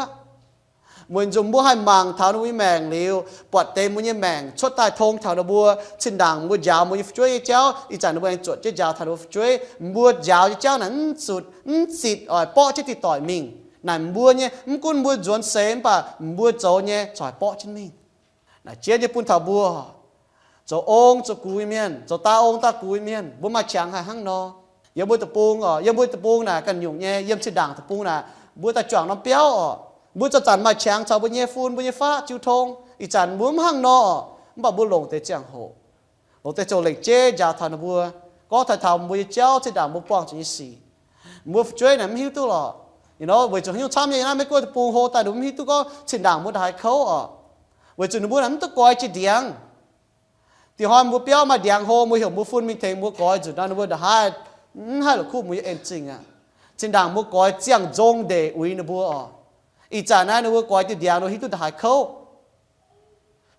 Weic zuqc mbuo haih mangc taux ninh mbuo nyei maengc liuz, buatc deix mbuo nyei maengc cuotv daaih tong taux ninh mbuo. Cin-ndaangc mbuo njaaux mbuo nyei fu'jueiv nyei jauv, ih zanc ninh mbuo aengx zuotc jienv njaaux taux ninh mbuo fu'jueiv. Mbuo njaaux nyei jauv naaic mv zuqc, mv zitc oix borqv jienv diqc-doic mingh. Naaic mbuo nyei, mv gunv mbuo nzuonx seix mv baac mbuo zoux nyei corc haih borqv jienv mingh. Naaic jienv nyei bun taux mbuo zoux ong zoux gux nyei mienh, zoux dauh ong dauh gux nyei mienh, mbuo maaih qangx haih hnangv nor. Yiem mbuo deic-bung oc, yiem mbuo deic-bung naaic ganh nyungc nyei, yiem Cin-ndaangc deic-bung naaic, mbuo daaih juangc norm biauv oc. Mbuo zanc-zanc maaih qangx caux mbuo nyei fun, mbuo nyei faqv, jiu tong. Ih zanc mbuo mv hnangv nor oc, mv baac mbuo longc deix ziangh hoc, longc deix zoux lengc jeiv njaaux taux ninh mbuo, gorngv taux taux mbuo nyei jauv, Cin-ndaangc mbuo buangh zuqc nyei sic. Mbuo fu'jueiv naaic mv hiuv duqv lorqc. Weic zuqc haaix nyungc camv nyei, naaiv Meiv-Guoqv deic-bung hlo daaih ninh mbuo mv hiuv duqv gorngv Cin-ndaangc mbuo ndaaih haiz kouv oc. Weic zuqc ninh mbuo naaic mv duqv goix jiex ndiangx. Ih hnoi mbuo biauv maaih ndiangx hlo, mbuo heuc mbuo fun mingh tengx mbuo goix nzunc nor, ninh mbuo nda'haav mv haih la'kuqv mbuo nyei en zingh aqv. Zinh ndaangc mbuo goix ziangh nzong ndeic uix ninh mbuo oc. Ih zanc naaiv ninh mbuo goix diuh ndiangx nor hiuv duqv nda'haav kouv.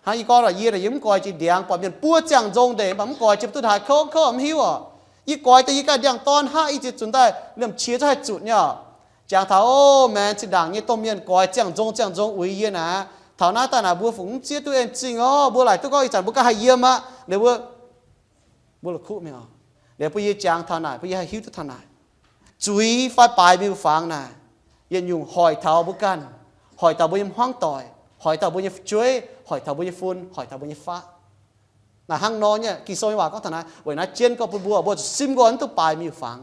Hnangv yie gorngv lorqc, yie naaic yie mv goix jiex ndiangx, buatc mienh buov ziangh nzong ndeic mv baac mv goix jiex duqv nda'haav kouv, kouv mv hiuv oc. Yie goix daaih yie ganh ndiangx-dorn haav, yie ziex zunc daaih liemh qiex zungv haih zutc nyei oc. Jangx taux, o, maengx zinh ndaangc nyei domh mienh goix ziangh nzong ziangh nzong uix yie naaic, taux naaiv daaih naaic mbuo fungc mv zieqv duqv en zingh oc. Mbuo laaic duqv gorngv ih zanc mbuo ganh haih yiem aqv. Liuz mbuo, mbuo la'kuqv mingh oc. Liuz bun yie jangx taux naaic, bun yie haih hiuv duqv taux naaic. Zuiz fai baaix miuc-fangx naaic, yietc nyungc hoic taux mbuo ganh, hoic taux mbuo nyei hmuangv doic, hoic taux mbuo nyei fu'jueiv, hoic taux mbuo nyei fun, hoic taux mbuo nyei faqv. Naaic hnangv nor nyei, Ging-Sou nyei waac gorngv taux naaiv, weic naaiv jienv gorngv bun mbuo, mbuo zuqc simv nqoi mv duqv baaix miuc-fangx.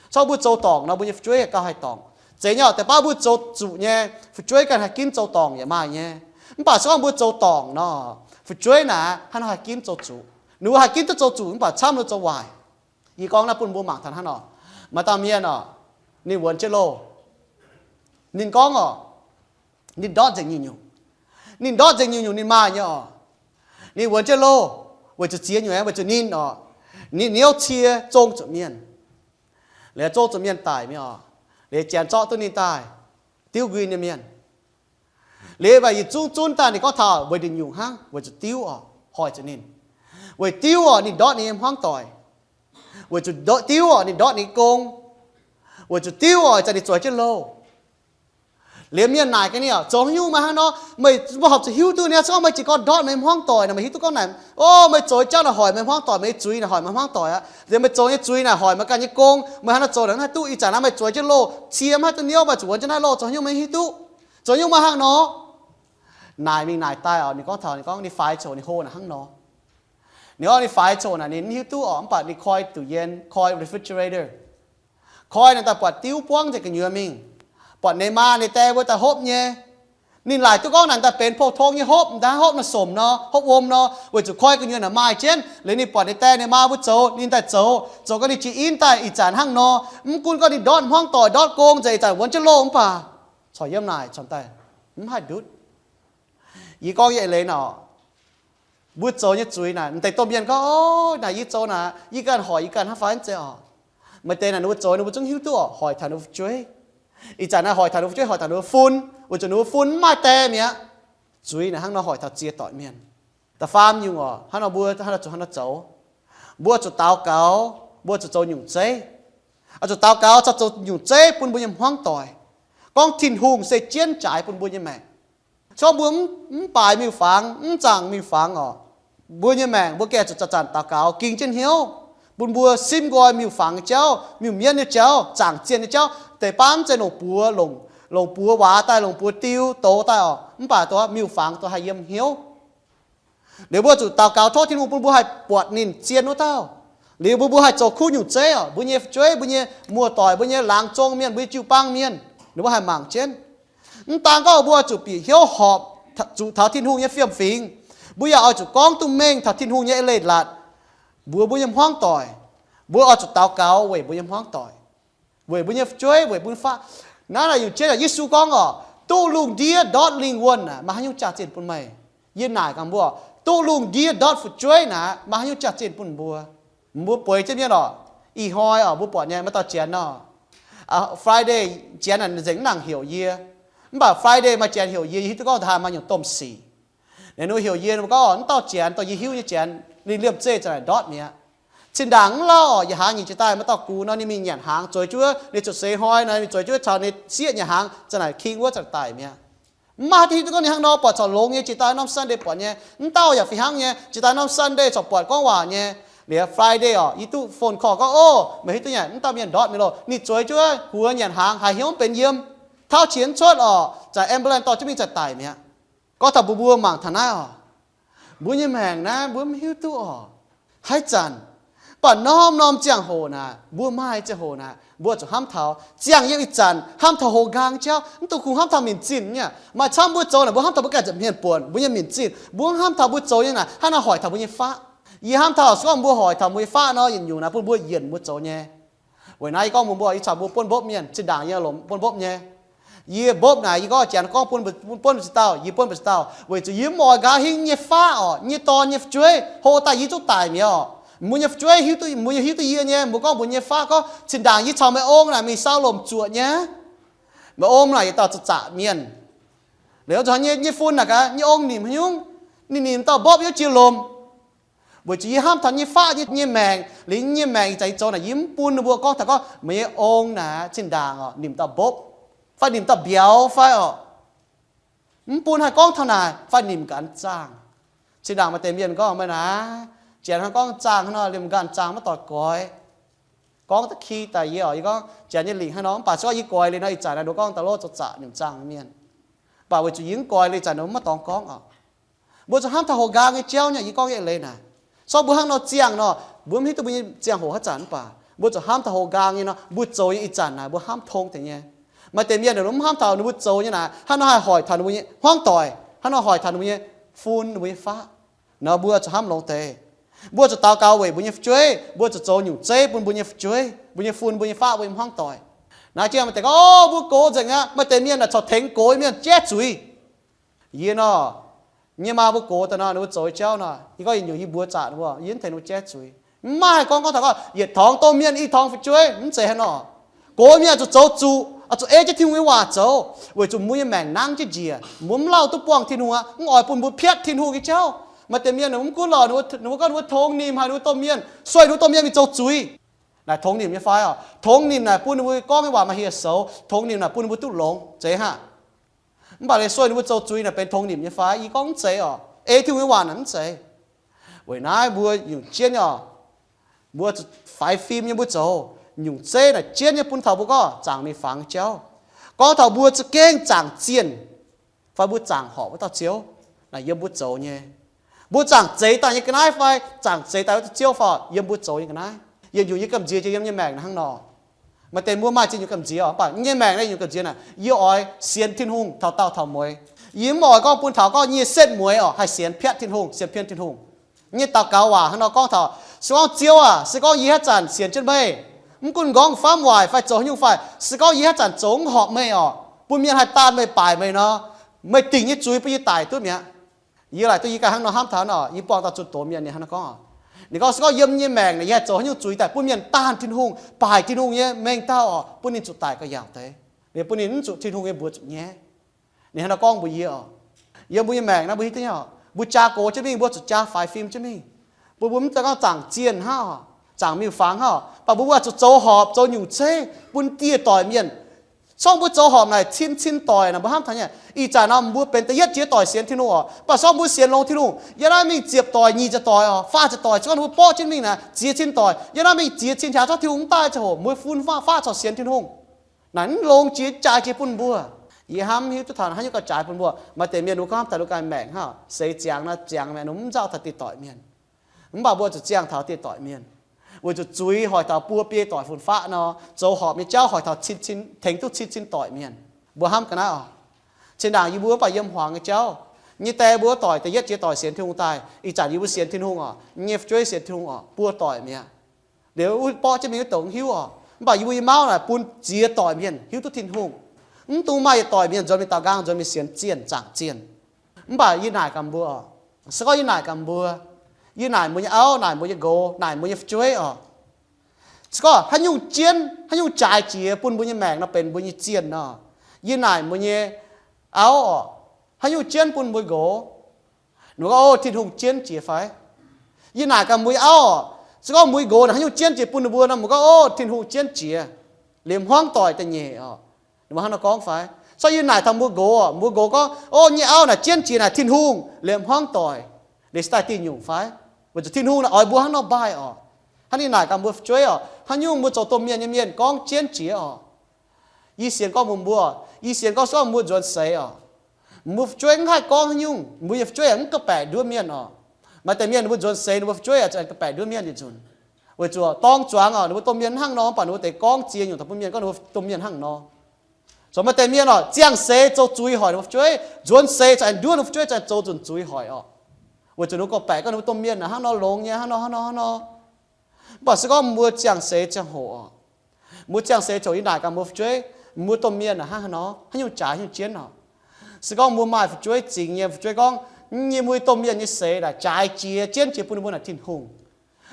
Se gorngv mbuo zoux dorngc nor, mbuo nyei fu'jueiv gauh haih dorngc. Zeiz nyei oc, deix baav mbuo zoux zuqc nyei, fu'jueiv ganh haih ginv zoux dorngc yaac maaih nyei. Mv baac se gorngv mbuo zoux dorngc nor, fu'jueiv naaic hnangv nor haih ginv zoux zuqc. Ninh mbuo haih ginv duqv zoux zuqc mv baac camv ninh zoux waaic. Yie gorngv naaiv bun mbuo mangc taux hnangv nor. Maaih dauh mienh oc, ninh wuonx jienv loh. Ninh gorngv oc, ninh ndortv nzengc nyungc-nyungc. Ninh ndortv nzengc nyungc-nyungc ninh maaih nyei oc. Ninh wuonx jienv loh, weic zuqc ziex nyungc aeqv, weic zuqc ninh oc, ninh niouv cie zong zuqc mienh. Liuz zong zuqc mienh daic mingh oc. Liuz janx zorqv duqv ninh daaih diuv nquin nyei mienh. Liuz mv baac yietc zungv zunv daaih ninh gorngv taux weic nduqc nyungc hnangv, weic zuqc diuv oc, hoic zuqc ninh. Weic diuv oc, ninh ndortv ninh nyei hmuangv doic. Weic zuqc diuv oc, ninh ndortv ninh nyei gong. Weic zuqc diuv oc, ih zanc ninh zueiz jienv loh. Liuz mienh naaic gaax ninh oc, zoux haaix nyungc meih hnangv nor, meih mbuo horpc zuqc hiuv duqv niaa, se gorngv meih jiez gorn ndortv meih hmuangv doic naaic, meih hiuv duqv gorngv naaic, o, meih zoux jauv naaic hoic meih hmuangv doic, meih nyei zuiz naaic hoic meih hmuangv doic aqv. Liuz meih zoux nyei zuiz naaic hoic meih ganh nyei gong, meih hnangv nor zoux naaic mv haih duqv. Ih zanc naaiv meih zueiz jienv loh, cie mv haih duqv niouv, meih zuqc wuonx jienv naaiv loh, zoux haaix nyungc meih hiuv duqv? Zoux haaix nyungc meih hnangv nor? Naaic mingh naaic daaih oc, ninh gorngv taux, ninh gorngv ninh faix coc, ninh hlo naaic hnangv nor. Ninh gorngv ninh faix coc naaic ninh mv hiuv duqv oc, mv baac ninh koi duqv yien, koi refrigerator. Koi naaic daaih buatc diuv buangv nzengc gu'nyuoz mingh, buatc ninh maa ninh dae mbuo daaih hopv nyei. Ninh laaic duqv gorngv naaic daaih benx pou-tong nyei hopv, m'daaih hopv nor somc nor, hopv wuom nor, weic zuqc koi gu'nyuoz naaic maaih jienv. Liuz ninh buatc ninh dae ninh maa mbuo zoux, ninh daaih zoux, zoux gau ninh jiex in daaih ih zanc hnangv nor. Mv gunv gorngv ninh ndortv hmuangv doic, ndortv gong, nzengc ih zanc wuonx jienv loh mv baac, corc yiem naaic corc daaih mv haih ndutv. Yie gorngv yie eix leiz nor, mbuo zoux nyei zuiz naaic, m'deix domh mienh gorngv, o, naaic yie zoux naaic, yie ganh hoic yie ganh hnangv fai mv zeiz oc? Maaih deix naaic ninh mbuo zoux ninh mbuo zungv hiuv duqv oc, hoic taux ninh mbuo fu'jueiv. Ih zanc naaiv hoic taux ninh mbuo fu'jueiv, hoic taux ninh mbuo fun, weic zuqc ninh mbuo fun mv maaih dae mi'aqv. Zuiz naaic hnangv nor hoic taux ziex doic mienh. Da'faam nyungc oc, hnangv nor mbuo hnangv nor zuqc hnangv nor zoux. Mbuo zuqc daux gaux, mbuo zuqc zoux nyungc zeiv. Oix zuqc daux gaux caux zoux nyungc zeiv bun mbuo nyei hmuangv doic, gorngv Tin-Hungh se jienv jaaix bun mbuo nyei maengc. Se gorngv mbuo mv, mv baaix miuc-fangx, mv zaangc miuc-fangx oc, mbuo nyei maengc mbuo gengh zuqc zanc-zanc daux gaux ging jienv hnyouv, bun mbuo simv nqoi miuc-fangx nyei jauv, miuc-mienv nyei jauv, zaangc zienh nyei jauv. Deix baav mv zeiz longc buoz, longc, longc buoz waac daaih, longc buoz diu douz daaih oc, mv baac dongh miuc-fangx dongh haih yiem hnyouv. Liuz mbuo zuqc daux gaux tov Tin-Hungh bun mbuo haih buatc ninh zien wuov dauh. Liuz mbuo, mbuo haih zoux kuv nyungc zeiv oc, mbuo nyei fu'jueiv, mbuo nyei muoz-doic, mbuo nyei laangz zong mienh, mbuo nyei jiu-baang mienh, ninh mbuo haih mangc jienv. Mv daan gorngv mbuo zuqc bieqc hnyouv horpc, zuqc taux Tin-Hungh nyei fiem-fingx, mbuo yaac oix zuqc gorngv duqv mengh taux Tin-Hungh nyei leiz-latc mbuox mbuo nyei hmuangv doic. Mbuo oix zuqc daux gaux weic mbuo nyei hmuangv doic, weic mbuo nyei fu'jueiv, weic mbuo nyei faqv. Naaiv naaic yungz jienv Yesu gorngv oc, duqv lungh ndiev ndortv lingh wuonh naaic maaih haaix nyungc jaax-zinh bun meih? Yie naaic gaax mbuo, duqv lungh ndiev ndortv fu'jueiv naaic maaih haaix nyungc jaax-zinh bun mbuo? Mbuo bueix jienv mienh oc. Ih hnoi oc, mbuo buatc nyei maaih dauh janx nor, Friday janx naaic nzengc mv nangc heuc yie. Mv baac Friday maaih janx heuc yie, yie hiuv duqv gorngv haaix maaih nyungc domh sic. Ninh mbuo heuc yie, ninh mbuo gorngv, o, mv dauh janx, dongh yie hiuv nyei janx, ninh liemh zeih za'naaic ndortv mi'aqv. Zinh ndaangc mv lauh oc, yietc hlaax nyeic jiex daaih maaih dauh gux nor, ninh mingh nyanc hnaangx, zueiz jienv wuov, ninh zuqc seix hnoi nor, ninh zueiz jienv wuov caux ninh sieqv nyanc hnaangx, za'naaic king wuov za'naaic daic mi'aqv. Mv maaih haaix dauh hiuv duqv gorngv ninh hnangv nor, buatc corc longx nyei, jiex daaih norm Sunday buatc nyei, mv dauh yaac fih hnangv nyei, jiex daaih norm Sunday corc buatc gorngv waac nyei. Liuz Friday oc, yie duqv phone call gorngv, o, meih hiuv duqv nyei, mv dauh mienh ndortv mi'aqv loh, ninh zueiz jienv wuov nyanc hnaangx, haiz hnyouv mv benx yiem, tauv qiex mv cuotv oc, za'naaic ambulance dorh jienv mingh za'naaic daic mi'aqv. Gorngv taux mbuo, mbuo mangc taux naaiv oc, mbuo nyei maengc naaiv mbuo mv hiuv duqv oc. Haaix zanc, mv baac norm-norm ziangh hoc naaic, mbuo maaih ziangh hoc naaic, mbuo zuqc hnamv taux ziangh yiem ih zanc, hnamv taux hoqc nqaang jauv, mv dungx kungx hnamv taux minc zinh nyei. Maaih camv mbuo zoux naaic, mbuo hnamv taux mbuo ganh nza'hmien buonc mbuo nyei minc zinh, mbuo hnamv taux mbuo zoux nyei naaic hnangv naaiv hoic taux mbuo nyei faqv. Yie hnamv taux se gorngv mbuo hoic taux mbuo nyei faqv nor, yietc nyungc naaic bun mbuo yienc mbuo zoux nyei. Weic naaiv yie gorngv mbuo, mbuo, yie caux mbuo buonv mbopv mienh, zinh ndaangc yie longc buonv mbopv nyei. Yie mbopv naaic, yie gorngv janx gorngv buonv, buonv mbu'ziex dauh, yie buonv mbu'ziex dauh weic zuqc yie mv oix nqa'haav hingv nyei faqv orqc, nyei dorn nyei fu'jueiv hlo daaih yie zungv daic mi'aqv orqc. Mbuo nyei fu'jueiv hiuv duqv, mbuo nyei hiuv duqv yie nyei, mbuo gorngv mbuo nyei faqv gorngv, Zinh ndaangc yie caux meih ong naaic mingh saau lomc zuoqc nyei. Meih ong naaic yietc dauh zaqc zaqc mienh. Liuz zuqc nyei, nyei fun naaic gaax, nyei ong nimc haaix nyungc? Ninh nimc dauh mbopv yiem jiex lomc. Weic zuqc yie hnamv taux nyei faqv nyei, nyei maengc, liuz nyei maengc ih zanc yie zoux naaic yie mv bun ninh mbuo gorngv taux gorngv meih nyei ong naaic zinh ndaangc orqc nimc dauh mbopv fai nimc dauh mbiauz fai orqc. Mv bun haih gorngv taux naaic fai nimc ganh zaangh. Zinh ndaangc maaih deix mienh gorngv meih naaic, janx hnangv gorngv zaangh hnangv nor, liemh ganh zaangh maiv doix goix. Gorngv da'ki daaih yie orqc, yie gorngv janx nyei lingc hnangv nor, mv baac se gorngv yie goix liuz nor, ih zanc naaiv nduov gorngv daaih lov zoux zaqc nimc zaangh mienh. Mv baac weic zuqc yie mv goix liuz, ih zanc nduov mv maaih dorngx gorngv orqc. Mbuo zuqc hnamv taux houx nqaang nyei jauv nyei, yie gorngv nyei eix leiz naaic. Se gorngv mbuo hnangv nor ziangh nor, mbuo mv hiuv duqv mbuo nyei ziangh hoc haaix zanc, mv baac mbuo zuqc hnamv taux houx nqaang nyei nor, mbuo zoux nyei ih zanc naaic mbuo hnamv tong deix nyei. Maaih deix mienh ninh mv hnamv taux ninh mbuo zoux nyei naaic, hnangv nor haih hoic taux ninh mbuo nyei hmuangv doic, hnangv nor hoic taux ninh mbuo nyei fun, ninh mbuo nyei faqv. Nor mbuo zuqc hnamv longx deix. Mbuo zuqc daux gaux weic mbuo nyei fu'jueiv, mbuo zuqc zoux nyungc zeiv bun mbuo nyei fu'jueiv, mbuo nyei fun, mbuo nyei faqv, mbuo nyei hmuangv doic. Naaiv jiex maaih deix gorngv, Orv, mbuo gox nzengc aqv. Maaih deix mienh naaic corc tengx gox mienh jaiv zuiz. Yie nor, nyei maa mbuo gox daaih nor, ninh mbuo zoux nyei jauv nor, yie gorngv yietc nyungc yie mbuox zaqc ninh mbuo, yie mv tengx ninh mbuo jaiv zuiz. Mv maaih gorngv, gorngv taux gorngv yietc torngx domh mienh i torngx fu'jueiv, mv zeiz hnangv nor. Gox mienh zuqc zoux zuqc, zuqc ei jienv Tin-Hungh nyei waac zoux, weic zuqc mbuo nyei maengc nangv jienv njiec, mbuo mv lauh duqv buangh Tin-Hungh aqv, mv oix bun mbuo piatv Tin-Hungh nyei jauv. Maaih deix mienh ninh mv gunv lorqc, ninh mbuo gorngv ninh mbuo tongx nimc haic ninh mbuo domh mienh, sueih ninh mbuo domh mienh mingh zoux zuiz. Naaic tongx nimc nyei fai orqc? Tongx nimc naaic bun ninh mbuo gorngv nyei waac maaih hieh soux, tongx nimc naaic bun ninh mbuo duqv longx, zeiz hnangv. Mv baac liuz sueih ninh mbuo zoux zuiz naaic benx tongx nimc nyei fai? Yie gorngv mv zeiz orqc. Ei Tin-Hungh nyei waac naaic mv zeiz. Weic naaiv mbuo nyungc jienv orqc, mbuo zuqc faix fim nyei mbuo zoux nyungc zeiv naaic jienv nyei bun taux mbuo gorngv zaangc mingh fangx jauv. Gorngv taux mbuo za'gengh zaangc zienh fai mbuo zaangc horpc wuov dauh Ziouv, naaic yiem mbuo zoux nyei. Mbuo zaangc zeix daaih nyei ga'naaiv fai zaangc zeix daaih wuov dauh Ziouv fai yiem mbuo zoux nyei ga'naaiv. Yietc nyungc yie gamh nziex jiex yiem nyei maengc naaiv hnangv nor. Maaih deix mbuo maaih ziex nyungc gamh nziex orqc, mv baac nyei maengc naaiv nyungc gamh nziex naaic, yie oix sienx Tin-Hungh taux daauh taux mueiz. Yie mv oix gorngv bun taux gorngv nyei setv mueiz orqc haih sienx piatv Tin-Hungh, sienx pien Tin-Hungh. Nyei daux gaux waac hnangv nor gorngv taux, se gorngv Ziouv aac, se gorngv yie haaix zanc sienx jienv meih, mv gunv nqorngv famv waaic fai zoux haaix nyungc fai, se gorngv yie haaix zanc zoux mv horpc meih orqc, bun mienh haih daanh meih, baaic meih nor, meih dingc nyei zuiz bun yie daic duqv mi'aqv. Yie laaic duqv yie ganh hnangv nor hnamv taux nor, yie buangh dauh zunh doz mienh ninh hnangv nor gorngv. Ninh gorngv se gorngv yiem nyei maengc naaic yie haih zoux haaix nyungc zuiz daaih bun mienh daanh Tin-Hungh, baaic Tin-Hungh nyei mengh dauh orqc, bun ninh zuqc daic gauh yaauc deix, liuz bun ninh mv zuqc Tin-Hungh nyei mbuox zuqc nyaiv. Ninh hnangv nor gorngv mbuox yie orqc. Yiem mbuo nyei maengc naaiv mbuo hiuv duqv nyei orqc, mbuo jaa gox jienv mingh, mbuo zuqc jaa faix fim jienv mingh. Mbuo, mbuo mv zeiz gorngv zaangc zienh hnangv orqc, zaangc miuc-fangx hnangv orqc, mv baac mbuo, mbuo zuqc zoux horpc, zoux nyungc zeiv bun dieh doic mienh. Se gorngv mbuo zoux horpc naaic cin cin doic naaic mbuo hnamv taux nyei. Ih zanc nor mbuo benx da'yietv jiex doic sienx Tin-Hungh orqc, mv baac se gorngv mbuo sienx longx Tin-Hungh, yiem naaiv mingh ziepc doic, nyic ziepc doic orqc, faah ziepc doic, se gorngv mbuo borqv jienv mingh naaic ziex cin doic, yiem naaiv mingh ziex cin hlaax, se gorngv Tin-Hungh mv daaih ziangh hoc mbuo fun faah, faah corc sienx Tin-Hungh. Naaic mv longx jiex jaaix jiex bun mbuo. Yie hnamv hiuv duqv taux haaix nyungc gauh jaaix bun mbuo. Maaih deix mienh ninh mbuo gorngv hnamv taux ninh ganh maengc hnangv orqc, seix ziangx nor, ziangx maengc ninh mbuo mv nzauh taux dieh doic mienh. Mv baac mbuo zuqc ziangh taux dieh doic mienh, weic zuqc zuiz hoic taux buo biei doic fun-faqv nor, zoux horpc nyei jauv hoic taux cin cin, tengx duqv cin cin doic mienh. Mbuo hnamv ga'naaiv orqc. Zinh ndaangc yie mbuo mv baac yiem hmuangx nyei jauv, nyei die mbuo doic da'yietv jiex doic sienx Tin-Hungh daaih, ih zanc yie mbuo sienx Tin-Hungh orqc, nyei fu'jueiv sienx Tin-Hungh orqc, buo doic mi'aqv. Liuz wuov borqv jienv mingh wuov douc mv hiuv orqc, mv baac yie mbuo nyei mauv naaic bun ziex doic mienh hiuv duqv Tin-Hungh. Mv dungx maaih yietc doic mienh nzuonx mingh daux nqaang, nzuonx mingh sienx zienh, zaangc zienh. Mv baac yie naaic gaax mbuo orqc, se gorngv yie naaic gaax mbuo, yie naaic mbuo nyei auv, naaic mbuo nyei nqox, naaic mbuo nyei fu'jueiv orqc, se gorngv haaix nyungc jienv, haaix nyungc jaaix jiex bun mbuo nyei maengc nor benx mbuo nyei zienh nor, yie naaic mbuo nyei auv orqc, haaix nyungc jienv bun mbuo nqox, ninh mbuo gorngv, O, Tin-Hungh jienv jiex fai? Yie naaic gaax mbuo nyei auv orqc, se gorngv mbuo nyei nqox naaic haaix nyungc jienv jiex bun ninh mbuo nor, mbuo gorngv, O, Tin-Hungh jienv jiex, liemh hmuangv doic da'nyeic orqc. Ninh mbuo hnangv nor gorngv fai? Se gorngv yie naaic taux mbuo nqox, mbuo nqox gorngv, O, nyei auv naaic jienv jiex naaic Tin-Hungh, liemh hmuangv doic, liuz se daaih diuh nyungc fai? Weic zuqc Tin-Hungh naaic oix mbuo hnangv nor mbaih orqc. Hnangv yie naaic gaax mbuo fu'jueiv orqc, haaix nyungc mbuo zoux domh mienh nyei mienh gorngv jienv jiex orqc. Yie sienx gorngv mbuox mbuo, yie sienx gorngv se gorngv mbuo nzuonx seix orqc, mbuo fu'jueiv mv haih gorngv haaix nyungc, mbuo nyei fu'jueiv yaac mv ga'baeqc nduov mienh orqc. Maaih deix mienh ninh mbuo nzuonx seix ninh mbuo fu'jueiv yaac ga'baeqc nduov mienh yietc nzunc. Weic zuqc dorng zuangx orqc, ninh mbuo domh mienh hnangv nor, mv baac ninh mbuo deix gorngv ziex nyungc daaih bun mienh gorngv ninh mbuo domh mienh hnangv nor. Zoux maaih deix mienh orqc, ziangh seix zoux zuiz hoic ninh mbuo fu'jueiv, nzuonx seix za'gengh nduov ninh mbuo fu'jueiv, za'gengh zoux nzunc zuiz hoic orqc. Weic zuqc ninh mbuo gorngv-baeqc gorngv ninh mbuo domh mienh naaic hnangv nor longx nyei, hnangv nor hnangv nor hnangv nor. Mv baac se gorngv mbuo ziangh seix ziangh hoc orqc, mbuo ziangh seix ziangh hoc yie naaic gaax mbuo fu'jueiv, Mbuo domh mienh naaic hnangv haaix nor, haaix nyungc jaaix haaix nyungc jienv oc? Se gorngv mbuo maaih fu'jueiv zingx nyei, fu'jueiv gorngv, yie mbuo domh mienh nyei seix naaic jaaix jiex jienv jiex bun ninh mbuo naaic Tin-Hungh.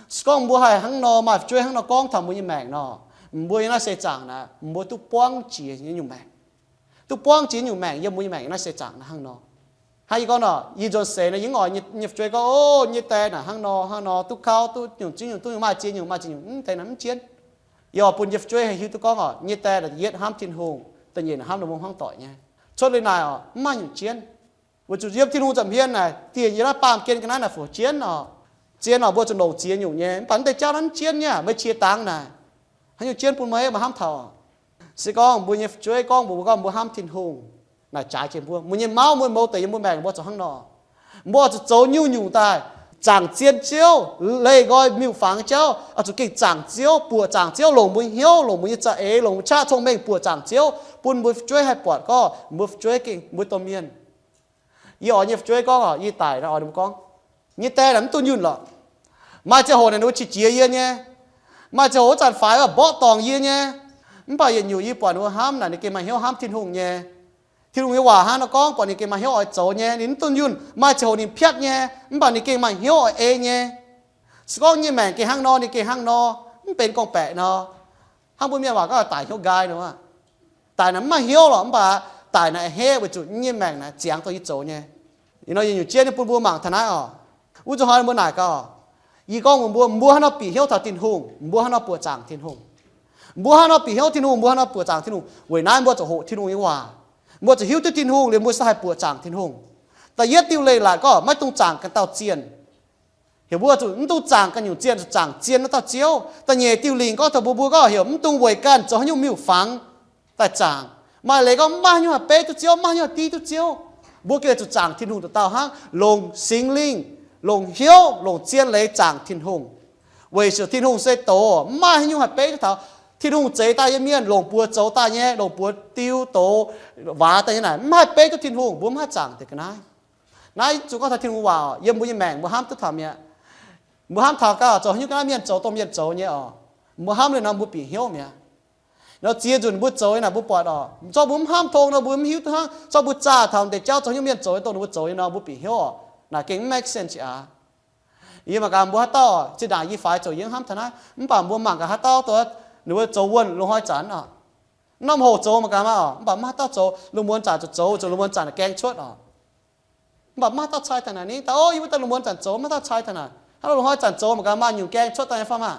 Se gorngv mbuo haih hnangv nor, maaih fu'jueiv hnangv nor gorngv taux mbuo nyei maengc nor, mbuo nyei naaiv seix zaangc naaic, mbuo duqv buangv jiex nyei nyungc maengc, duqv buangv jiex nyungc maengc yiem mbuo nyei maengc naaiv seix zaangc naaiv hnangv nor. Hnangv yie gorngv nor, yie nzuonx seix nor, yie mv oix nyei fu'jueiv gorngv, o, nyei die naaic hnangv nor hnangv nor, duqv kauv, duqv nyungc ziex nyungc, duqv nyungc maaih ziex nyungc, maaih ziex nyungc, mv deix naaic mv jienv. Yie oix bun yie fu'jueiv haih hiuv duqv gorngv oc, nyei die naaic yietv hnamv Tin-Hungh, da'nyeic naaic hnamv ninh mbuo hmuangv doic nyei. Cuotv liuz naaic oc, mv maaih nyungc jienv. Weic zuqc yiem Tin-Hungh nza'hmien naaic, dieh yie naaiv baamh gen ga'naaiv naaic fu'jueiv jienv oc. Zien oc, mbuo zuqc longc ziex nyungc nyei, mv baac mv deix jauv naaiv mv jienv nyei, meih qiex dangx naaic, haaix nyungc jienv bun meih, meih hnamv taux. Se gorngv mbuo nyei fu'jueiv gorngv mbuox mbuo gorngv mbuo hnamv Tin-Hungh, naaic jaaix jiex mbuo, mbuo nyei mauv, mbuo mouz deix yiem mbuo maengc mbuo zoux hnangv nor. Mbuo oix zuqc zoux nyungc-nyungc daaih zaangc zien Ziouv, leih nqoi miuc-fangx jauv, oix zuqc gengh zaangc Ziouv, buoqc zaangc Ziouv, longc mbuo hnyouv, longc mbuo nyei za'eix, longc mbuo qaqv cong-mengh buoqc zaangc Ziouv, bun mbuo fu'jueiv haih buatc gorngv mbuo fu'jueiv gengh mbuo domh mienh. Yie oix nyei fu'jueiv gorngv oc, yie daic naaic oix ninh mbuo gorngv, nyei die naaic mv dunh yunh lorqc. Maaih ziangh hoc naaic ninh mbuo qiex jiez yie nyei. Maaih ziangh hoc wuov zanc faix wuov mborqv dorngc yie nyei. Mv baac yietc nyungc yie buatc ninh mbuo hnamv naaic ninh gengh maaih hnyouv hnamv Tin-Hungh nyei. Tin-Hungh nyei waac hnangv nor gorngv buatc ninh gengh maaih hnyouv oix zoux nyei, ninh mv dunh yunh. Maaih ziangh hoc ninh piatv nyei, mv baac ninh gengh maaih hnyouv oix ei nyei. Se gorngv nyei maengc gengh hnangv nor, ninh gengh hnangv nor, mv benx gorngv-baeqc nor. Hnangv mbuo mienh waac gorngv daic hnyouv nqaai nor. Daic naaic mv maaih hnyouv lorqc, mv baac daic naaic a'hneiv weic zuqc nyei maengc naaic ziangx dongh yie zoux nyei. Ih nor yie nyungc jienv nyei bun mbuo mangc taux naaiv oc. Wuov zuqc hnoi mbuo naaic gaax oc, yie gorngv mbuo, mbuo hnangv nor bieqc hnyouv taux Tin-Hungh, mbuo hnangv nor buoqc zaangc Tin-Hungh. Mbuo hnangv nor bieqc hnyouv Tin-Hungh, mbuo hnangv nor buoqc zaangc Tin-Hungh. Weic naaiv mbuo zuqc hoqc Tin-Hungh nyei waac. Mbuo zuqc hiuv duqv Tin-Hungh liuz mbuo se haih buoqc zaangc Tin-Hungh. Da'yietv diuh leiz-latc gorngv maiv dungx zaangc ganh dauh zienh. Heuc mbuo zuqc mv dungx zaangc ganh nyungc zienh, zuqc zaangc zien naaiv dauh Ziouv. Da'nyeic diuh lingc gorngv taux mbuo, mbuo gorngv heuc mv dungx weic ganh zoux haaix nyungc miuc-fangx daaih zaangc. Maaih leiz gorngv mv maaih haaix nyungc haih beiv duqv Ziouv, mv maaih haaix nyungc haih div duqv Ziouv. Mbuo gengh zuqc zaangc Tin-Hungh dauh dauh hnangv, longc Singx Lingh, longc hnyouv, longc zien leiz zaangc Tin-Hungh. Weic zuqc Tin-Hungh se doz, mv maaih haaix nyungc haih beiv duqv taux. Tin-Hungh zeix daaih nyei mienh, longc buoz zoux daaih nyei, longc buoz diu doz, waac daaih nyei naaic, mv haih beiv duqv Tin-Hungh, mbuo mv haih zaangc deix ga'naaiv. Naaiv zuqc gorngv taux Tin-Hungh waac oc, yiem mbuo nyei maengc mbuo hnamv duqv taux mi'aqv. Mbuo hnamv taux gaax zoux haaix nyungc ga'naaiv mienh zoux dongh mienh zoux nyei oc. Mbuo hnamv liuz nor mbuo bieqc hnyouv mi'aqv. Nor ziex nzunc mbuo zoux nyei naaic mbuo buatc oc, zorqv mbuo mv hnamv tong nor mbuo mv hiuv duqv hnangv, zorqv mbuo zaah taux deix jauv zoux haaix nyungc mienh zoux nyei dongh ninh mbuo zoux nyei nor mbuo bieqc hnyouv oc. Naaic gengh mv make sense aqv. Yie mangc gaax mbuo haaix dauh zinh ndaangc yie faix zoux yie mv hnamv taux naaiv, mv baac mbuo mangc gaax haaix dauh dongh ninh mbuo zoux wuonh lungh hnoi zanc oc. Norm hoc zoux mangc gaax maah oc, mv baac mv haaix dauh zoux, lungh muonz zanc zoux, zoux lungh muonz zanc naaic gaeng cuotv oc. Mv baac mv haaix dauh cai taux naaic ni, daaih o, yie wuov dauh lungh muonz zanc zoux, mv haaix dauh cai taux naaic. Hnangv lungh hnoi zanc zoux mangc gaax maaih nyungc gaeng cuotv daaih nyei fai maah.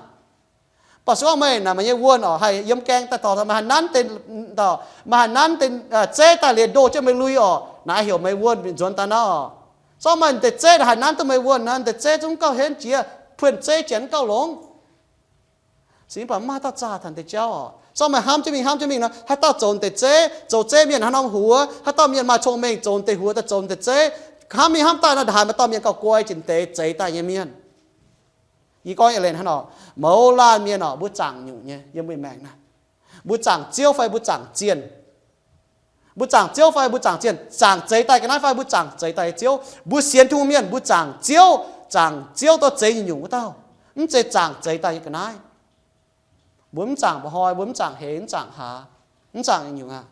Mv baac se gorngv meih naaic meih nyei wuonh oc, haih yiem gaeng daaih dorh taux meih haih nanv deix, meih haih nanv deix zeiv daaih liuz ndoh jienv meih lui oc, naaiv heuc meih wuonh nzuonx daaih nor. Se gorngv maaih deix zeiv haih nanv duqv meih wuonh nor, deix zeiv zungv gauh henv jiex, puonh zeiv janx gauh longx. Se mv baac mv maaih haaix dauh zaah taux deix jauv oc. Se gorngv meih hnamv jienv mingh, hnamv jienv mingh nor, haaix dauh zoux deix zeiv, zoux zeiv mienh haaix norm huox, haaix dauh mienh maaih cong-mengh zoux deix huox daaih zoux deix zeiv, hnamv mingh hnamv daaih nor, haaix maaih dauh mienh gauh guai jiex deix zeix daaih nyei mienh. Yie gorngv eix leiz hnangv nor, mouz laanh mienh oc, mbuo zaangc nyungc nyei yiem mbuo maengc naaiv. Mbuo zaangc Ziouv fai mbuo zaangc zienh? Mbuo zaangc Ziouv fai mbuo zaangc zienh? Zaangc zeix daaih ga'naaiv fai mbuo zaangc zeix daaih Ziouv? Mbuo sienx Tin-Hungh mienh mbuo zaangc Ziouv, zaangc Ziouv daaih zeix nyungc-nyungc wuov dauh. Mv zeiz zaangc zeix daaih nyei ga'naaiv. Mbuo mv zaangc mba'hnoi, mbuo mv zaangc heix, mv zaangc hlaax, mv zaangc nyungc-nyungc aqv.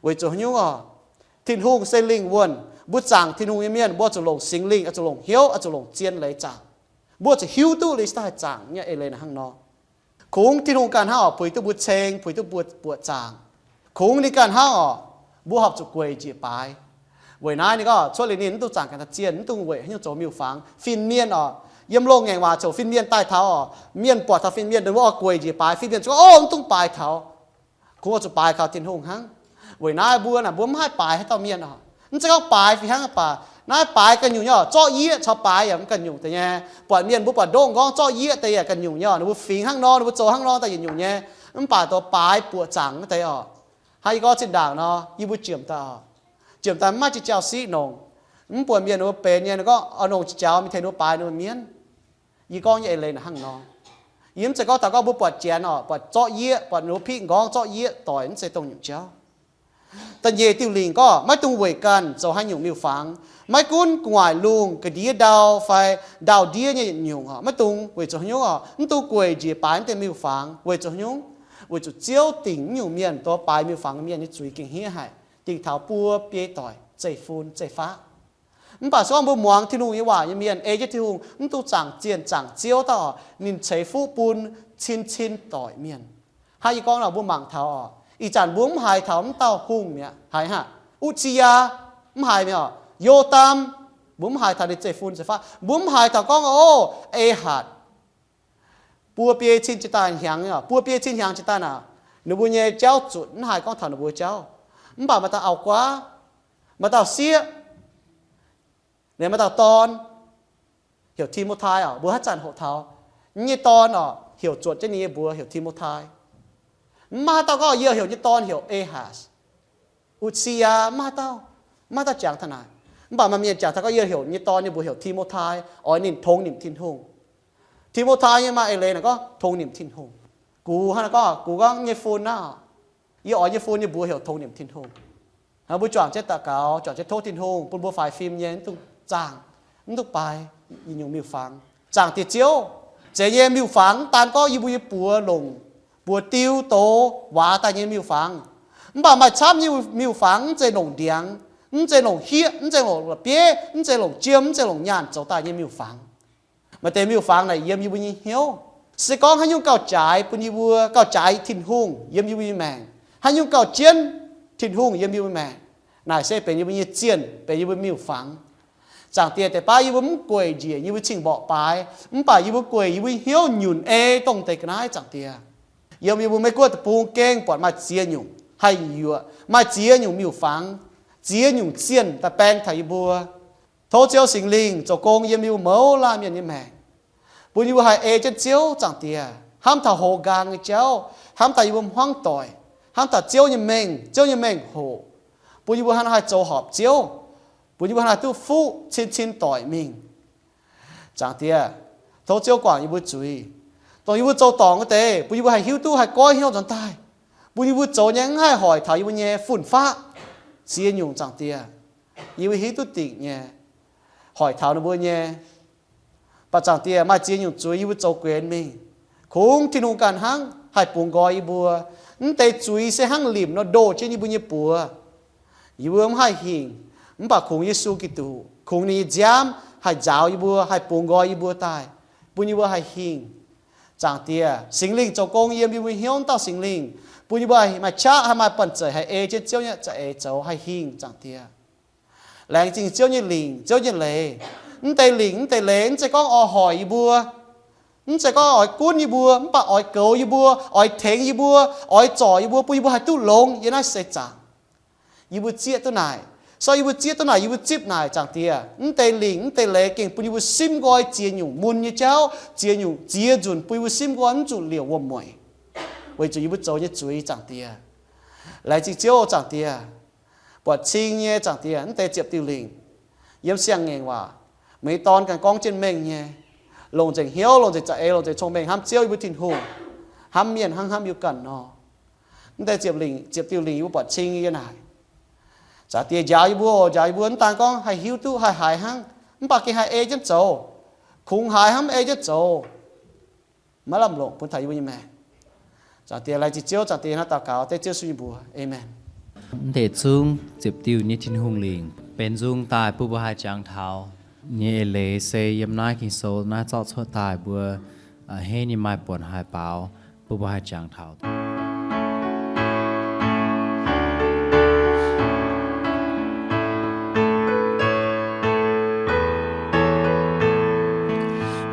Weic zuqc haaix nyungc oc? Tin-Hungh se lingh wuonh. Mbuo zaangc Tin-Hungh nyei mienh mbuo zuqc longc Singx Lingh, oix zuqc longc hnyouv, oix zuqc longc zien leiz zaangc. Mbuo zuqc hiuv duqv liuz se daaih zaangc nyei eix leiz naaic hnangv nor. Kungx Tin-Hungh ganh hnangv oc, puix duqv mbuo ceng, puix duqv mbuo buoqc zaangc. Kungx ninh ganh hnangv oc, mbuo horpc zuqc gueic njiec baaix. Weic naaiv ninh gorngv cuotv liuz ninh mv dungx zaangc ganh dauh zienh, mv dungx weic haaix nyungc zoux miuc-fangx. Fin-mienh oc, yiem loz-ngaengc waac ziouc fin-mienh daaih taux oc, mienh buatc taux fin-mienh, ninh mbuo oix gueic njiec baaix. Fin-mienh zuqc gorngv, o, mv dungx baaix taux. Kungx oix zuqc baaix kaux Tin-Hungh hnangv. Weic naaiv mbuo naaic mbuo mv haih baaix haaix dauh mienh oc. Mv zeiz gorngv baaix fih hnangv, mv baac naaiv baaix ganh nyungc nyei oc. Zorqv yieqv caux baaix yaac mv ganh nyungc deix nyei. Buatc mienh mbuo buatc ndoqv nqorngv zorqv yieqv deix yaac ganh nyungc nyei oc. Ninh mbuo fingx hnangv nor, ninh mbuo zoux hnangv nor daaih yietc nyungc nyei. Mv baac dongh baaix buoqc zaangc wuov deix oc, hnangv yie gorngv zinh ndaangc nor, yie mbuo jiemc daaih oc, jiemc daaih mv maaih jiex jauv-siqv nongc, mv buatc mienh ninh mbuo benx nyei, ninh gorngv oix nongc jiex jauv mingh tengx ninh mbuo baaix ninh mbuo mienv. Yie gorngv nyei eix leiz naaic hnangv nor. Yie mv zeiz gorngv taux gorngv mbuo buatc janx oc, buatc zorqv yieqv, buatc ninh mbuo piqv nqorngv zorqv yieqv doic, mv zeiz dongh nyungc jauv. Da'nyeic diuh lingc gorngv maiv dungx weic ganh zoux haaix nyungc miuc-fangx. Maiv gunv gu'nguaaic lungh, ga'ndiev ndau fai ndau-ndiev nyei yietc nyungc oc, maiv dungx. Weic zuqc haaix nyungc oc? Mv dungx gueic njiec baaix mv deix miuc-fangx. Weic zuqc haaix nyungc? Weic zuqc Ziouv dingc nyungc mienh, dongh baaix miuc-fangx mienh nyei zuiz gengh hniev haic, dingc taux buo biei doic zeiv-fun zeiv-faqv. Mv baac se gorngv mbuo muangx Tin-Hungh nyei waac nyei mienh, ei jienv Tin-Hungh, mv dungx zaangc zienh zaangc Ziouv dauh, ninh ceix fuqv bun cin-cin doic mienh. Hnangv yie gorngv nor, mbuo mangc taux oc, ih zanc mbuo mv haiz taux wuov dauh hungh mi'aqv, haiz hnangv Utv^si^yaa, mv haiz mi'aqv oc, Yo^ndaam, mbuo mv haiz taux ninh zeiv-fun zeiv-faqv, mbuo mv haiz taux gorngv, o, Ehatc. Buo biei cin jiex daaih hnyangx, buo biei cin hnyangx jiex daaih naaic, ninh mbuo nyei jauv zutc mv haih gorngv taux ninh mbuo jauv. Mv baac maaih dauh auv-guaav, maaih dauh sieqv, ninh maaih dauh dorn, heuc Ti^mo^tai oc, mbuo haaix zanc hoqc taux. Ninh nyei dorn oc, heuc zuotc jienv ninh nyei mbuox heuc Ti^mo^tai. Mv maaih haaix dauh gorngv yie heuc nyei dorn heuc Ehatc, Utv^si^yaa, mv maaih haaix dauh, mv maaih haaix dauh jangx taux naaic. Mv baac maaih mienh jangx taux gorngv yie heuc nyei dorn nyei mbuox heuc Ti^mo^tai, oix ninh tongx nimc Tin-Hungh. Ti^mo^tai nyei maaih eix leiz naaic gorngv tongx nimc Tin-Hungh. Gux hnangv naaiv gorngv, gux gorngv nyei fun naaiv, yie oix nyei fun nyei mbuox heuc tongx nimc Tin-Hungh. Mbuo juangc jienv daux gaux, juangc jienv tov Tin-Hungh bun mbuo faix fim nyei mv dungx zaangc, mv dungx baaix yietc nyungc miuc-fangx. Zaangc Diex Ziouv, zeiz nyei miuc-fangx mv daan gorngv yie mbuo nyei buoz longc buoz-diuv doz waac daaih nyei miuc-fangx, mv baac maaih camv nyei miuc-fangx mv zeiz longc ndiangx, mv zeiz longc hieqv, mv zeiz longc la'bieiv, mv zeiz longc jiem, mv zeiz longc nyaanh zoux daaih nyei miuc-fangx. Maaih deix miuc-fangx naaic yiem yie mbuo nyei hnyouv. Se gorngv haaix nyungc gauh jaaix bun yie mbuo, gauh jaaix Tin-Hungh yiem yie mbuo nyei maengc, haaix nyungc gauh jienv Tin-Hungh yiem yie mbuo maengc, naaic se benx yie mbuo nyei zienh, benx yie mbuo miuc-fangx. Zaangc Diex, deix baav yie mbuo mv gueic njiec yie mbuo cing-mborqc baaix, mv baac yie mbuo gueic yie mbuo hnyouv nyunc ei dongh deix ga'naaiv, Zaangc Diex. Yiem yie mbuo Meiv Guoqv deic-bung gengh buatc maaih ziex nyungc haih yuoqc, maaih ziex nyungc miuc-fangx, ziex nyungc zienh daaih baeng taux yie mbuo. Tov Ziouv Singx Lingh zoux gong yiem yie mbuo mouz laanh mienh nyei maengc, bun yie mbuo haih ei jienv Ziouv, Zaangc Diex, hnamv taux hoz nqaang nyei jauv, hnamv taux yie mbuo hmuangv doic, hnamv taux Ziouv nyei mengh, Ziouv nyei mengh hoc, bun yie mbuo hnangv naaiv haih zoux horpc Ziouv, bun yie mbuo hnangv naaiv duqv fuqv cin-cin doic mingh. Zaangc Diex, tov Ziouv guangc yie mbuo zuiz, dongh yie mbuo zoux dorngc wuov deix, bun yie mbuo haih hiuv duqv haih goiv hnyouv nzuonx daaih, bun yie mbuo zoux nyei mv haih hoic taux yie mbuo nyei fun-faqv. Ziex nyungc, Zaangc Diex, yie mbuo hiuv duqv dingc nyei, hoic taux ninh mbuo nyei. Mv baac Zaangc Diex, maaih ziex nyungc zuiz yie mbuo zoux guenx mingh. Kungx Tin-Hungh ganh hnangv haih bungx nqoi yie mbuo. Mv deix zuiz se hnangv limc nor ndoh jienv yie mbuo nyei buoz. Yie mbuo mv haih hingh, mv baac kungx Yesu Giduc, kungx ninh nyei nziaamv haih nzaaux yie mbuo, haih bungx nqoi yie mbuo daaih, bun yie mbuo haih hingh. Zaangc Diex, Singx Lingh zoux gong yiem yie mbuo hnyouv, dauh Singx Lingh, bun yie mbuo maaih qaqv haih maaih banh zeic haih ei jienv Ziouv nyei za'eix zoux haih hingh, Zaangc Diex. Laengz zingh Ziouv nyei lingc, Ziouv nyei leiz. Mv deix lingc, mv deix leiz, mv zeiz gorngv oix hoic yie mbuo, mv zeiz gorngv oix gunv yie mbuo, mv baac oix goux yie mbuo, oix tengx yie mbuo, oix zorc yie mbuo, bun yie mbuo haih duqv longx yiem naaiv seix zaangc. Yie mbuo zieqv duqv naaic. Se gorngv yie mbuo zieqv duqv naaic, yie mbuo zipv naaic, Zaangc Diex, mv deix lingc, mv deix leiz gengh bun yie mbuo simv nqoi ziex nyungc mun nyei jauv, ziex nyungc ziex nzunc bun yie mbuo simv nqoi mv zuqc liouc wuom-mueic, weic zuqc yie mbuo zoux nyei zuiz, Zaangc Diex. Laengz zingh Ziouv, Zaangc Diex. Buatc cing nyei, Zaangc Diex, mv deix ziepc diuh lingc yiem siang-ngaengc waac, meih nyei dorn ganh gorngv jienv mengh nyei, longc nzengc hnyouv, longc nzengc za'eix, longc nzengc cong-mengh hnamv Ziouv yie mbuo Tin-Hungh, hnamv mienh hnangv hnamv yie ganh nor. Mv deix ziepc lingc, ziepc diuh lingc yie mbuo buatc cing nyei yiem naaic. Zaangc Diex, njaaux yie mbuo, njaaux yie mbuo mv daan gorngv haih hiuv duqv haih haiz hnangv, mv baac gengh haih ei jienv zoux, kungx haiz hnangv mv ei jienv zoux, maiv lamh longc bun taux yie mbuo nyei maengc. Zaangc Diex, laengz zingh Ziouv, Zaangc Diex, naaiv daux gaux dengv Ziouv Yesu nyei mbuox. Aamen. Mv deix zungv ziepc diuh nyei Tin-Hungh lingc benx nzung daaih bun mbuo haih jangx taux. Ninh nyei eix leiz se yiem naaiv Ging-Sou naaiv zorqv cuotv daaih mbuo, aa, henv nyei maaih buonc haih baaux bun mbuo haih jangx taux.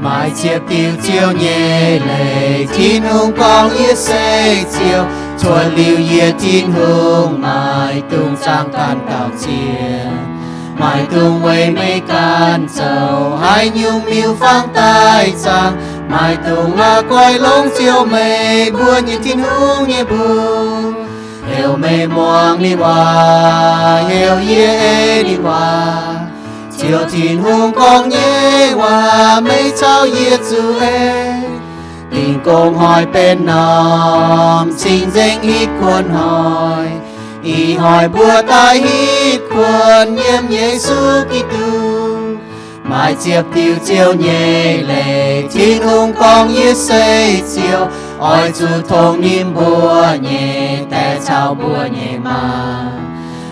Maaih ziepc diuh Ziouv nyei leiz, Tin-Hungh gorngv, yie se Ziouv. Cuotv liuz yie, Tin-Hungh maiv dungx zaangc ganh dauh ziex. Maiv dungx weic meih ganh zoux haaix nyungc miuc-fangx daaih zaangc. Maiv dungx la'guaih longc Ziouv, meih mbuo nyei Tin-Hungh, nyei mbuox. Heuc meih muangx ninh waac, heuc yie ei ninh waac. Ziouv Tin-Hungh gorngv nyei waac meih caux yie zuqc ei. Dingh gong hnoi benx norm cing-nzengc hitv kuonx hnoi. Ih hnoi mbuo daaih hitv kuonx yiem Yesu Giduc. Maaih ziepc diuh Ziouv nyei leiz, Tin-Hungh gorngv, yie se Ziouv. Oix zuqc tongx ninh mbuo nyei die caux mbuo nyei maa.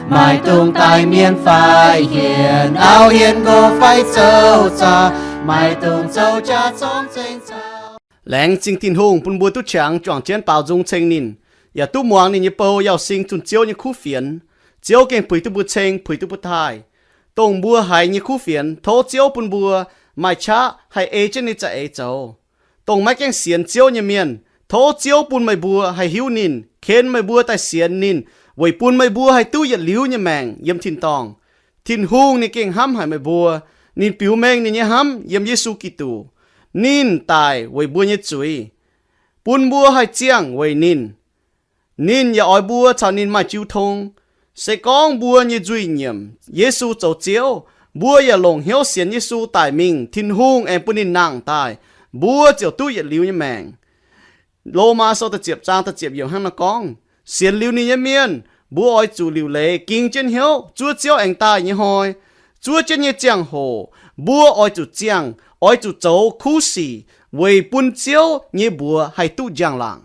Maiv dungx daaih mienh fai hienx auv, hienx nqox fai zoux zaqc, maiv dungx zoux jaax zorngv zengc caux. Laengz zingh Tin-Hungh bun mbuo duqv qangx juangc jienv baaux nzung ceng ninh, yaac duqv muangx ninh nyei bou yauh sing zunh Ziouv nyei kuv fienx. Ziouv gengh puix duqv mbuo ceng, puix duqv mbuo taaih. Dongh mbuo haiz nyei kuv fienx, tov Ziouv bun mbuo maaih qaqv haih ei jienv ninh za'eix zoux. Dongh maiv gaengh sienx Ziouv nyei mienh, tov Ziouv bun meih mbuo haih hiuv ninh, ken meih mbuo daaih sienx ninh, weic bun meih mbuo haih duqv yietc liuz nyei maengc yiem tin-dorngh. Tin-Hungh ninh gengh hnamv haic meih mbuo. Ninh biux mengh ninh nyei hnamv yiem Yesu Giduc. Ninh daic weic mbuo nyei zuiz, bun mbuo haih ziangh weic ninh. Ninh yaac oix mbuo caux ninh maaih jiu tong. Se gorngv mbuo nyei nzuih nyiemc Yesu zoux Ziouv, mbuo yaac longc hnyouv sienx Yesu daic mingh, Tin-Hungh aengx bun ninh nangh daaih, mbuo ziouc duqv yietc liuz nyei maengc. Lomaa Sou da'ziepc zaang da'ziepc yiemc hnangv naaiv gorngv, sienx liuz ninh nyei mienh, mbuo oix zuqc liuc leiz ging jienv hnyouv zuov Ziouv aengx daaih nyei hnoi. Zuov jienv nyei ziangh hoc, mbuo oix zuqc ziangh, oix zuqc zoux kuv sic weic bun Ziouv nyei mbuox haih duqv njang-laangc.